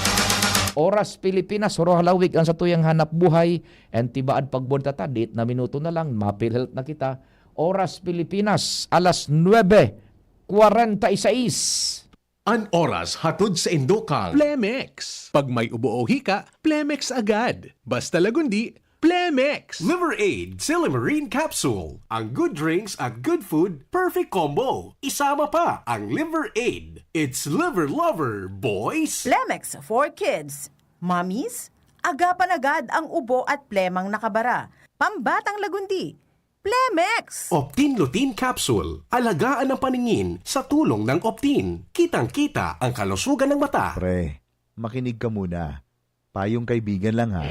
Oras Pilipinas, huro halawig ang satuyang hanap buhay, and tibaad pagbulta ta, dit na minuto na lang, mapilhelt na kita. Oras Pilipinas, alas nuebe kwarenta y seis. An oras hatod sa indo kan Plemex. Pag may ubo o hika, Plemex agad. Basta Lagundi, Plemex. Liver Aid Silimarine Capsule. Ang good drinks at good food, perfect combo. Isama pa ang Liver Aid. It's Liver Lover, boys! Plemex for Kids. Mommies, agapan agad ang ubo at plemang nakabara. Pambatang Lagundi. Plemex! Optin Lutein Capsule. Alagaan ang paningin sa tulong ng Optin. Kitang-kita ang kalusugan ng mata. Pre, makinig ka muna. Payong kaibigan lang ha.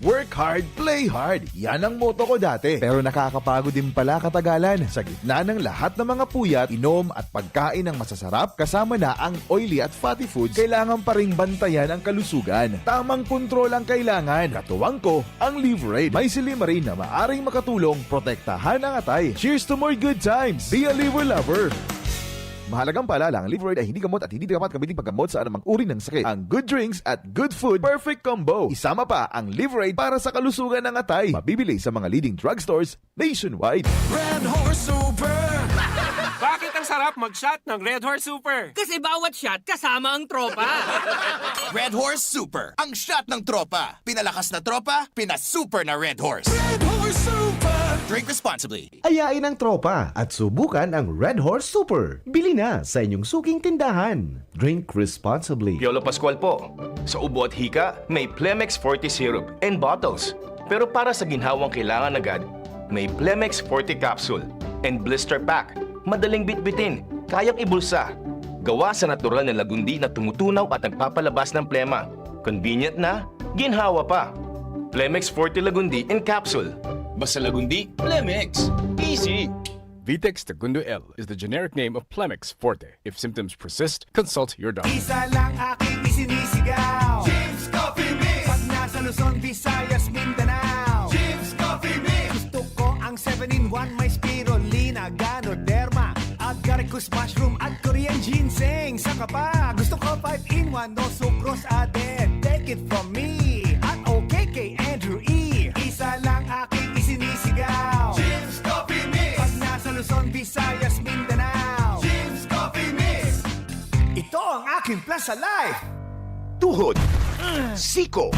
Work hard, play hard. Yan ang motto ko dati. Pero nakakapagod din pala katagalan. Sa gitna ng lahat ng mga puyat, inom at pagkain ng masasarap, kasama na ang oily at fatty foods, kailangan pa ring bantayan ang kalusugan. Tamang kontrol ang kailangan. Katuwang ko, ang Liverade. May silymarin na maaring makatulong protektahan ang atay. Cheers to more good times! Be a Liver Lover! Mahalagang paalala, ang Liverade ay hindi gamot at hindi dapat gamitin paggamot sa anumang uri ng sakit. Ang good drinks at good food, perfect combo. Isama pa ang Liverade para sa kalusugan ng atay. Mabibili sa mga leading drugstores nationwide. Red Horse Super! Bakit ang sarap mag-shot ng Red Horse Super? Kasi bawat shot kasama ang tropa. Red Horse Super, ang shot ng tropa. Pinalakas na tropa, pinasuper na Red Horse. Red Horse Super! Drink responsibly. Ayain ang tropa at subukan ang Red Horse Super. Bili na sa inyong suking tindahan. Drink responsibly. Piolo Pascual po. Sa ubo at hika, may Plemex Forte Syrup and bottles. Pero para sa ginhawang kailangan agad, may Plemex Forte Capsule and Blister Pack. Madaling bitbitin, kayang ibulsa. Gawa sa natural na lagundi na tumutunaw at nagpapalabas ng plema. Convenient na, ginhawa pa. Plemex Forte Lagundi in Capsule. Basta Lagundi, Plemex. Easy! Vitex Segundo L is the generic name of Plemex Forte. If symptoms persist, consult your doctor. Isa lang aking isinisigaw. James Coffee Mix. Pag nasa Luzon, Visayas, Mindanao. James Coffee Mix. Gusto ko ang seven-in-one, may spirulina, ganoderma, agaricus mushroom at Korean ginseng. Saka pa, gusto ko five-in-one, no sucrose added. Take it from me at okay kay Andrew E. Isa lang aking isinisigaw. James Coffee Mix. Pag nasa Luzon, Visayas, Mindanao. James Coffee Mix. Ito ang aking plan sa life. Tuhod, siko,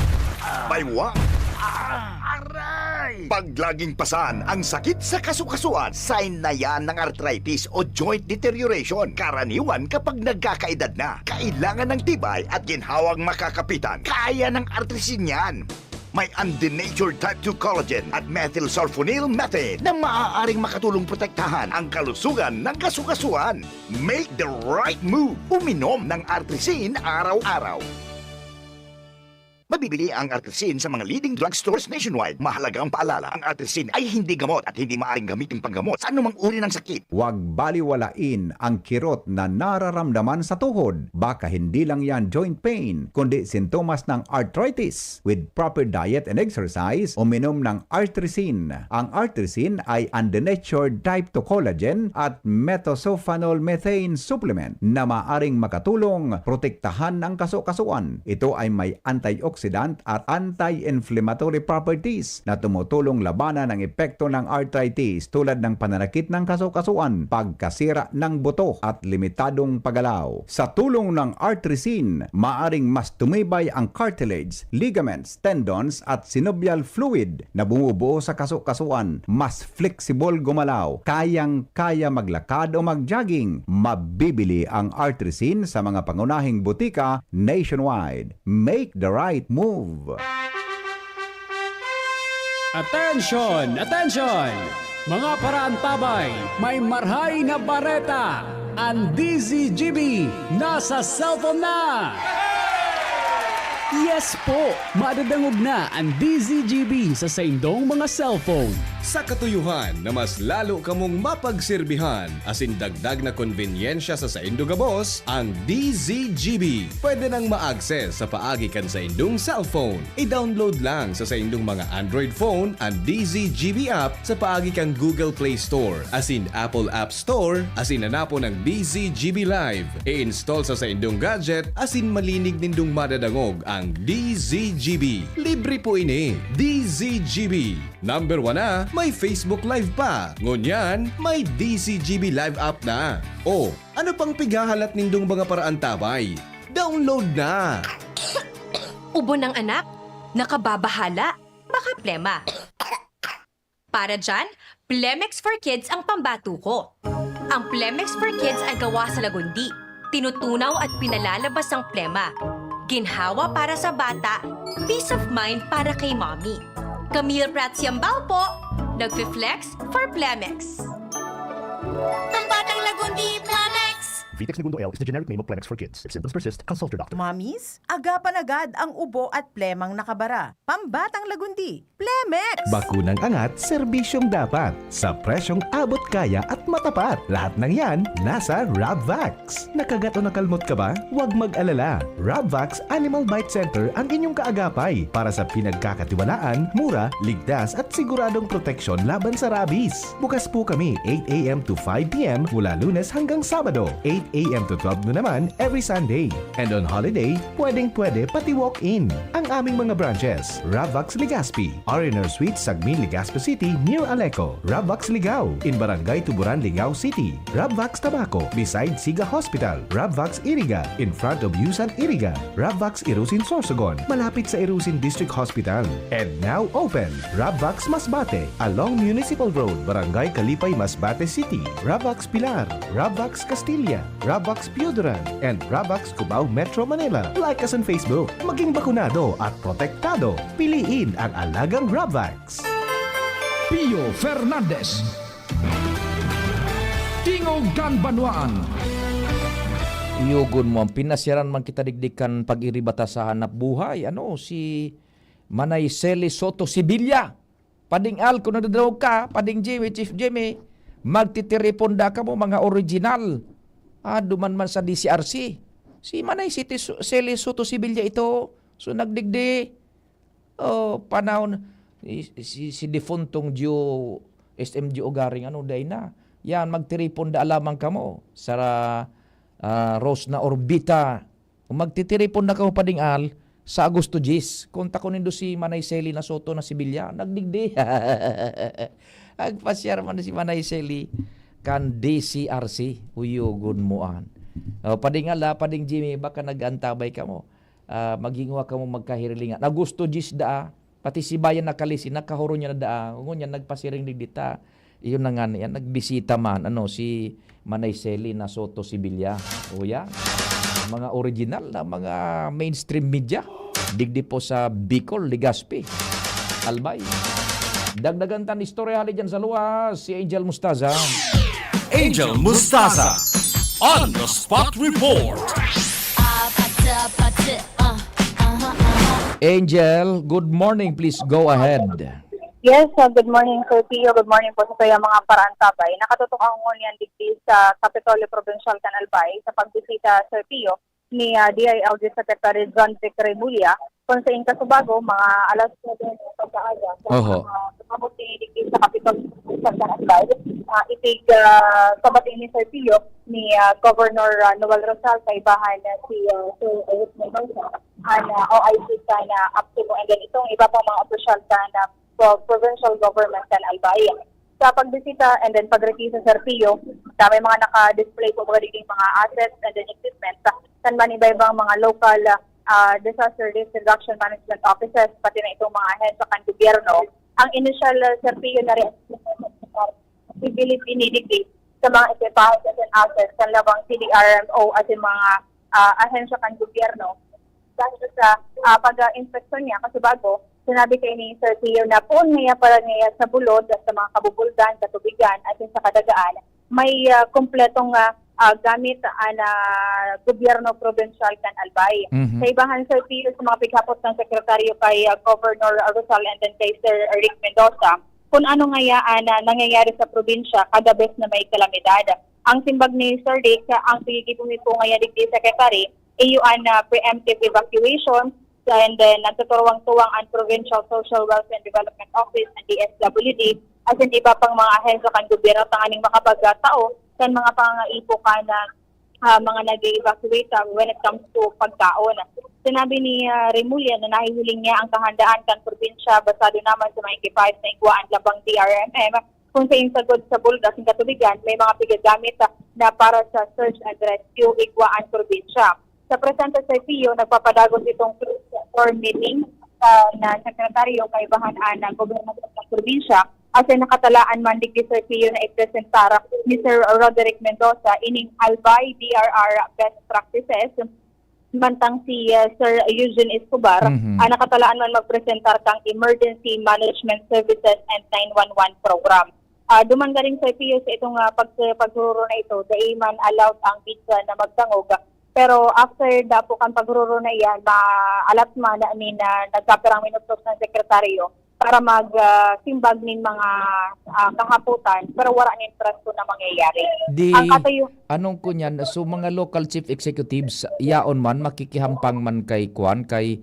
baywang, aray! Pag laging pasan ang sakit sa kasukasuan, sign na yan ng arthritis o joint deterioration. Karaniwan kapag nagkakaedad na, kailangan ng tibay at ginhawang makakapitan. Kaya ng Artrisin yan. May undenatured type two collagen at methylsulfonyl methane na maaaring makatulong protektahan ang kalusugan ng kasukasuan. Make the right move. Uminom ng Artrisin araw-araw. Mabibili ang Artrisin sa mga leading drugstores nationwide. Mahalagang paalala, ang Artrisin ay hindi gamot at hindi maaaring gamitin panggamot sa anumang uri ng sakit. Huwag baliwalain ang kirot na nararamdaman sa tuhod. Baka hindi lang yan joint pain, kundi sintomas ng arthritis. With proper diet and exercise, uminom ng Artrisin. Ang Artrisin ay undenatured type two collagen at methylsulfonyl methane supplement na maaring makatulong protektahan ang kasukasuan. Ito ay may antioxidant at anti-inflammatory properties na tumutulong labanan ang epekto ng arthritis, tulad ng pananakit ng kasukasuan, pagkasira ng buto at limitadong paggalaw. Sa tulong ng Artrisin, maaring mas tumibay ang cartilage, ligaments, tendons at synovial fluid na bumubuo sa kasukasuan, mas flexible gumalaw, kayang-kaya maglakad o mag-jogging. Mabibili ang Artrisin sa mga pangunahing butika nationwide. Make the right move! Attention! Attention! Mga paraantabay, may marhay na bareta! Ang D Z G B nasa cellphone na! Yes po! Madadangog na ang D Z G B sa saindong mga cellphone. Sa katuyohan na mas lalo kamong mapagserbihan asin dagdag na konbenyensya sa saindo gabos, ang D Z G B pwede nang ma-access sa paagi kan saindong cellphone. I-download lang sa saindong mga Android phone ang D Z G B app sa paagi kan Google Play Store asin Apple App Store asin hanapon ang D Z G B Live. I-install sa saindong gadget asin malinig nindong madadangog ang D Z G B. Libre po ini. D Z G B. Number one na, may Facebook Live pa. Ngunyan, may D Z G B Live app na. O, ano pang pighahalat nindong mga paraantabay? Download na! Ubo ng anak? Nakababahala? Baka plema. Para dyan, Plemex for Kids ang pambato ko. Ang Plemex for Kids ay gawa sa lagundi, tinutunaw at pinalalabas ang plema. Ginhawa para sa bata, peace of mind para kay mommy. Camille Prats Yambao po, nagfi-flex for Plemex. Pambatang lagundi, Plemex! Vitex Negundo L is the generic name of Plemex for kids. If symptoms persist, consult your doctor. Mamis, agapan agad ang ubo at plemang nakabara. Pambatang lagundi, Plemex! Bakunang angat, serbisyong dapat. Sa presyong abot kaya at matapat. Lahat ng yan, nasa Rabvax. Nakagat o nakalmot ka ba? Huwag mag-alala. Rabvax Animal Bite Center ang inyong kaagapay para sa pinagkakatiwalaan, mura, ligtas at siguradong proteksyon laban sa rabies. Bukas po kami eight a m to five p m mula Lunes hanggang Sabado, eight a m to twelve noon naman every Sunday. And on holiday, pwedeng-pwede pati walk-in. Ang aming mga branches, Ravvax Legazpi, R and R Suite, Sagmin, Legazpi City, near Aleco, Ravvax Ligao, in Barangay Tuburan, Ligao City, Ravvax Tabaco, beside Siga Hospital, Ravvax Iriga, in front of Yusan Iriga, Ravvax Irusin Sorsogon, malapit sa Irusin District Hospital. And now open, Ravvax Masbate, along Municipal Road, Barangay Kalipay, Masbate City, Ravvax Pilar, Ravvax Castilla, Ravvax Pioduran, and Ravvax Cubao, Metro Manila. Like us on Facebook. Maging bakunado at protektado. Piliin ang alagang Ravvax. Pio Fernandez. Tingog kan Banwaan. Iyogon mo ang pinasyaran man kita digdi kan pag-iribata sa hanap buhay. Ano, si Manay Seli Soto Sevilla. Pading Al, kung nagdadangog ka, Pading Jimmy, Chief Jimmy, magtitiripon da kamo, mga original. Ah, duman man sa D C R C. Si Manay City Su-, Seli Soto Sevilla ito. So, nagdigdi. Oh, panahon, si, si, si defuntong Gio, S M Gio Ogaring, ano, day na. Yan, magtiripon da lamang kamo sa, ah, Rose na Orbita. Kung magtitiripon na kamo, Pading Al, sa Agosto diyes, konta ko nindo si Manay Seli na Soto na Sevilla, nagdigdi. Agpasyar man si Manay Seli kan D C R C, uyogon mo an. O, Pading Al, ah, Pading Jimmy, baka nag-antabay kamo. Ah, maghingowa kamo magkahirilingan. Agosto diyes daa, pati si Bayan na Kalisi, nakahuron niya na daa. Ngunyan, nagpasiring digdi ta. Iyon na nga niya, nagbisita man, ano, si Manay Seli na Soto Sevilla. O yan, mga original na mga mainstream media. Digdi po sa Bicol, Legazpi, Albay. Dagdagan tan istorya hali dyan sa luwas, si Angel Mustaza. Angel Mustaza on the spot report. Angel, good morning. Please go ahead. Yes, uh, good morning, Sir Pio. Good morning po sa kaya mga paraantabay. Nakatutok ako ngunyan digdi sa Kapitolyo Provincial kan Albay sa pagbisita, Sir Pio, ni, ah, D I L G Secretary John Vic Remulla, kung sa Inkasubago, mga alas nuebe ng pagkaaga. Sa Oho. mga, ah, umabot ni digdi sa Kapitolyo Provincial kan Albay, ah, itig, ah, sa bating ni Sir Pio, ni, ah, Governor, ah, Noel Rosal, kaibahan na si, ah, Sir Eric Mendoza, ah, na O I C kan, ah, APTEMO, and then itong iba pang mga opisyal kan, ah, pro-, provincial government kan Albay. Sa pagbisita and then pagrekisa, Sir Pio, sa may mga naka-display po mga digding mga assets and then equipment sa kan man iba-ibang mga local, ah, disaster risk reduction management offices, pati na itong mga ahensya kan gobyerno. Ang initial, ah, Sir Pio, na re-, bibilib ini digdi sa mga equipages and assets kan labang C D R M O at yung mga, ah, ahensya kan gobyerno. Dahil sa, ah, pag-inspeksyon niya, kasi bago, sinabi kay ni Sir Pio na poon niya pala niya sa bulod at sa mga kabubuldan, katubigan, at sa kadagaan, may, ah, kompletong, ah, ah, gamit, ah, na gobyerno probinsyal kan Albay. Mhm. Sa ibahan, Sir Pio, sa mga pighapot ng sekretaryo kay, ah, Governor Rosal and then kay Sir Rick Mendoza, kung ano ngayaan na nangyayari sa probinsya kada bes na may kalamidad. Ang simbag ni Sir Rick, ang gigibuhi po ngayon digdi, Secretary, iyo an, ah, preemptive evacuation, and then nagtuturuwang-tuwang ang Provincial Social Welfare and Development Office, ang D S W D, asin iba pang mga ahensya kan gobyerno tanganing makapagtao kan mga pangangaipo kan, ah, mga nag-e-evacuate, ah, when it comes to pagkaon. Sinabi ni, ah, Remulla na nahihiling niya ang kahandaan kan probinsya basado naman sa mga equipages na igwa an labang D R M M, kung sain sagkod sa bulod asin katubigan, may mga pigagamit, ah, na para sa search and rescue igwa an probinsya. Sa presente, Sir Pio, nagpapadagos itong closed door meeting, ah, na sekretaryo kaibahan an gobyerno sa probinsya, asin nakatalaan man digdi, Sir Pio, na ipresentar ni Sir Roderick Mendoza ining Albay D R R best practices, mantang si, ah, Sir Eugene Escobar, Mhm. ah, nakatalaan man magpresentar kang emergency management services and nine one one program. Ah, duman galing sa P U sa itong, ah, pag-, pagruro na ito, dai man allowed ang pizza na magdangog. Pero after dapo kan pagruro na iyan, maalat man na nin, ah, nagkapirang minutos ng sekretaryo para mag, ah, simbag nin mga, ah, kahapotan, pero wala nin trasto na mangyayari. Di, Ang katayo- anong kunyan, so mga local chief executives, yaon man, makikihampang man kay kwan, kay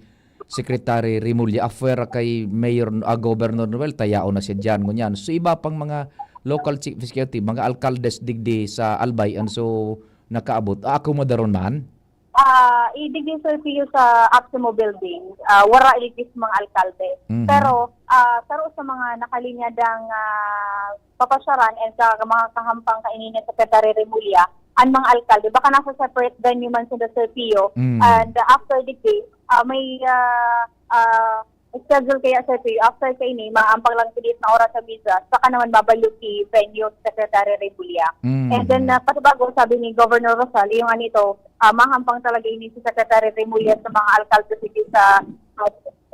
Secretary Remulla, afera kay Mayor, ah, Governor Noel, ta yaon na siya diyan, ngunyan. So, iba pang mga local chief executive, mga alkaldes digdi sa Albay, and so, nakaabot. Ah, akomodaron man? Ah, i-, digdi, Sir Pio, sa Apsimo Building, ah, wara digdi sa mga alkalde. Mhm. Pero, ah, saro sa mga nakalinya dang, ah, papasyaran and sa mga kahampang kaini ni Secretary Remulla, ang mga alkalde, baka nasa separate venue man sila, Sir Pio. Mm. And, ah, after digdi, ah, may, ah, ah, schedule kaya, Sir Pio, after kaini, maampang lang sa dies na oras sa misa, saka naman babalik si venue Secretary Remulla. Mm. And then, ah, panibago, sabi ni Governor Rosal, yung anito, ah, mahampang talaga ini si Secretary Remulla sa mga alkalde, sige, sa, ah,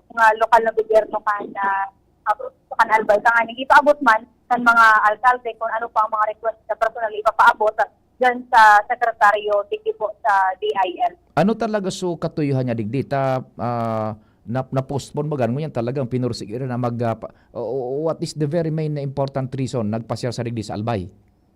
mga lokal na gobyerno kan, ah, ah, kan Albay. Tanganing ipaabot man kan mga alkalde kung ano pa ang mga request na personal ipapaabot dyan sa sekretaryo digdi po sa D I L. Ano talaga so katuyuhan niya digdi? Ta, ah, na, na-postpone ba? Ganun yan talagang pinursige na mag, ah, pa, o, o, what is the very main na important reason nagpasiar sa digdi sa Albay?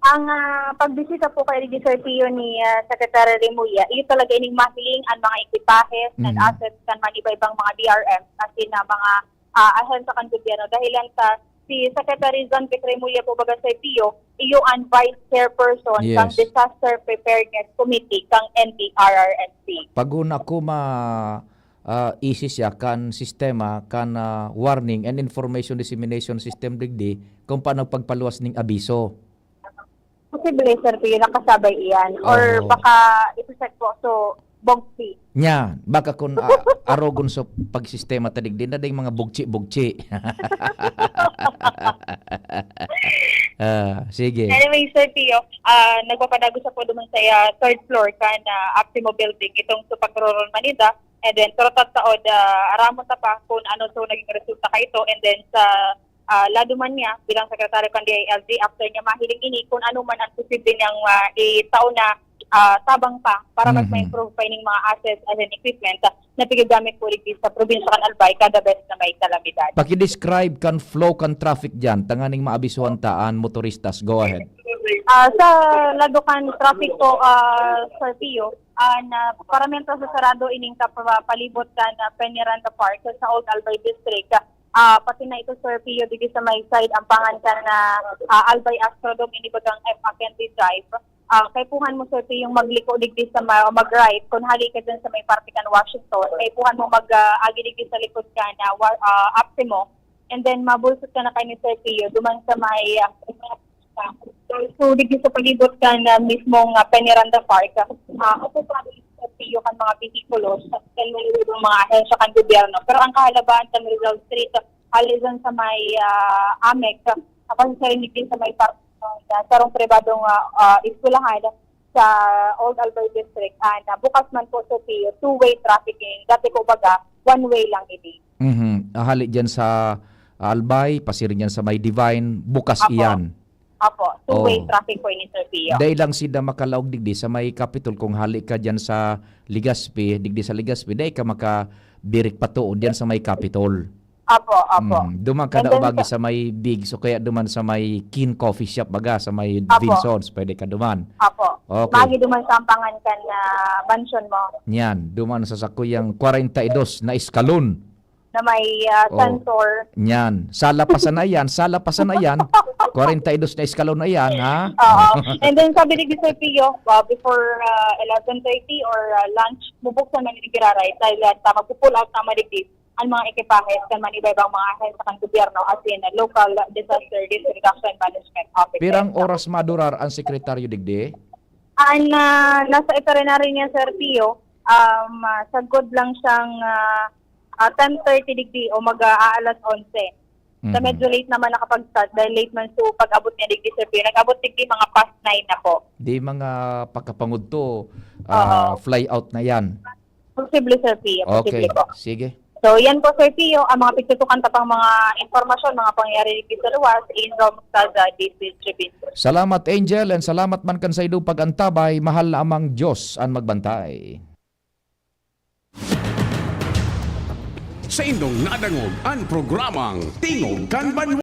Ang, ah, pagbisita po kay Digdi Sir Pio ni, ah, Secretary Remulla, iyo talaga ining mahiling ang mga ekipahe and Mhm. assets kan man iba-ibang mga D R M, as in, ah, mga, ah, ahensya kan gobyerno. Dahilan ta, si Secretary John Vic Remulla po baga, Sir Pio, iyo ang Vice Chairperson Yes. kang Disaster Preparedness Committee kang N D R R M C. Pag una ko ma, ah, isi siya kan sistema, kan, ah, warning and information dissemination system digdi, kung paano pagpaluwas ning abiso. Posible, Sir Pio, nakasabay iyan. Or Oho. baka ito-check po, so, bogsi. Nya, baka kun, ah, arogon sa pagsistema ta digdi, na ding mga bugchi-bugchi. Ah, sige. Anyway, Sir Pio, ah, nagpapadagos ako duman sa, ah, third floor kan, ah, Apsimo Building, itong sa pagruron Manila. And then, pero tataod, ah, aramon ta pa kung ano so naging resulta ka ito. And then, sa ah, lado man niya bilang sekretaryo kan D I L G, after niya mahiling ini, kung ano man ang posible niyang, ah, itao na, ah, tabang pa para mas Mhm. ma-improve pa ining mga assets and equipment, ah, na pigagamit po digdi sa probinsya kan Albay kada bes na may kalamidad. Paki-describe kan flow kan traffic diyan, tanganing maabisuhan ta an motoristas. Go ahead. Ah, sa lado kan traffic po, ah, Sir Pio, ah, na paramento sa sarado ining kapapalibot kan, ah, Peñaranda Park sa Old Albay District. Ah, pati na ito, Sir Pio, digdi sa may side, ang pangan ka na, ah, Albay Astrodome, ini bagang M Mackenzie Drive. Ah, kaipuhan mo, Sir Pio, yung magliko digdi sa ma-, mag-right, kung hali ka dyan sa may parte kan Washington, kaipuhan mo mag, ah, agi digdi sa likod ka na, wa-, ah, Apsimo. And then, mabulsot ka na kay ni Sir Pio, duman sa may, ah, So, digdi sa palibot kan, ah, mismong, ah, Peñaranda Park, ah, okupado sa piyo kan mga behikulo sa kan mga ahensya kan gobyerno. Pero ang kahalabaan kan Rizal Street, ah, hali dyan sa may, ah, Amec, ah, pasasarinig din sa may par-, ah, sarong pribadong, ah, ah, eskwelahan sa Old Albay District, ah, na bukas man po sa piyo, two-way traffic, eh. Dati ko baga, one way lang ini. Mhm. Ah, hali dyan sa Albay, pasiring dyan sa may Divine, bukas Apo. iyan. Apo, two-way Oo. traffic po ini, Sir Pio. Dai lang sinda makalaog digdi sa may Capitol kung hali ka diyan sa Legazpi, digdi sa Legazpi, dai ka makabirik patuod diyan sa may Capitol. Apo, apo. Mm, duman ka And na then umagi sa sa may Bigs o kaya duman sa may Kin Coffee Shop baga, sa may Apo. Vinsons, pwede ka duman. Apo. Okay. Magi duman sa ampangan kan, ah, mansion mo. Yan, duman sa sakuyang kwarenta y dos na eskalon. Na may, ah, Oh, sensor. Yan. Sala pa sana yan, sala pa sana yan. Kwarenta y dos na eskalon na yan, ha? Oo. And then sabi ni Sir Pio, ah, before, ah, eleven thirty or, ah, lunch, bubuksan man ni Giraray. Dahil, ah, ta-, magpu-pull out na maligid ang mga ekipahe kan man iba-ibang mga ahensya kan gobyerno, as in, ah, local disaster risk reduction management officer. Pirang oras madurar ang sekretaryo digdi? Ang, ah, nasa itinerary niya, Sir Pio, um, ah, sagod lang siyang, ah, ah, ten thirty digdi o mag, ah, aalas onse. Sa Mhm. medyo late naman nakapag-start dahil late man so pag-abot niya digdi, Sir Pio. Nag-abot digdi mga past nine na po. Di mga pagkapangudto, ah, Oo. fly out na yan. Posible, Sir Pio. Posible Okay. po. Sige. So, yan po, Sir Pio, ang mga pagtutukan ta pang mga impormasyon, mga pangyayari dito sa luwas, in Romuald Salazar, District Tribune. Salamat, Angel, and salamat man kan saindo pag-antabay, mahal na Amang Diyos an magbantay. Saindong nadangog an programang Tingog kan Banwa.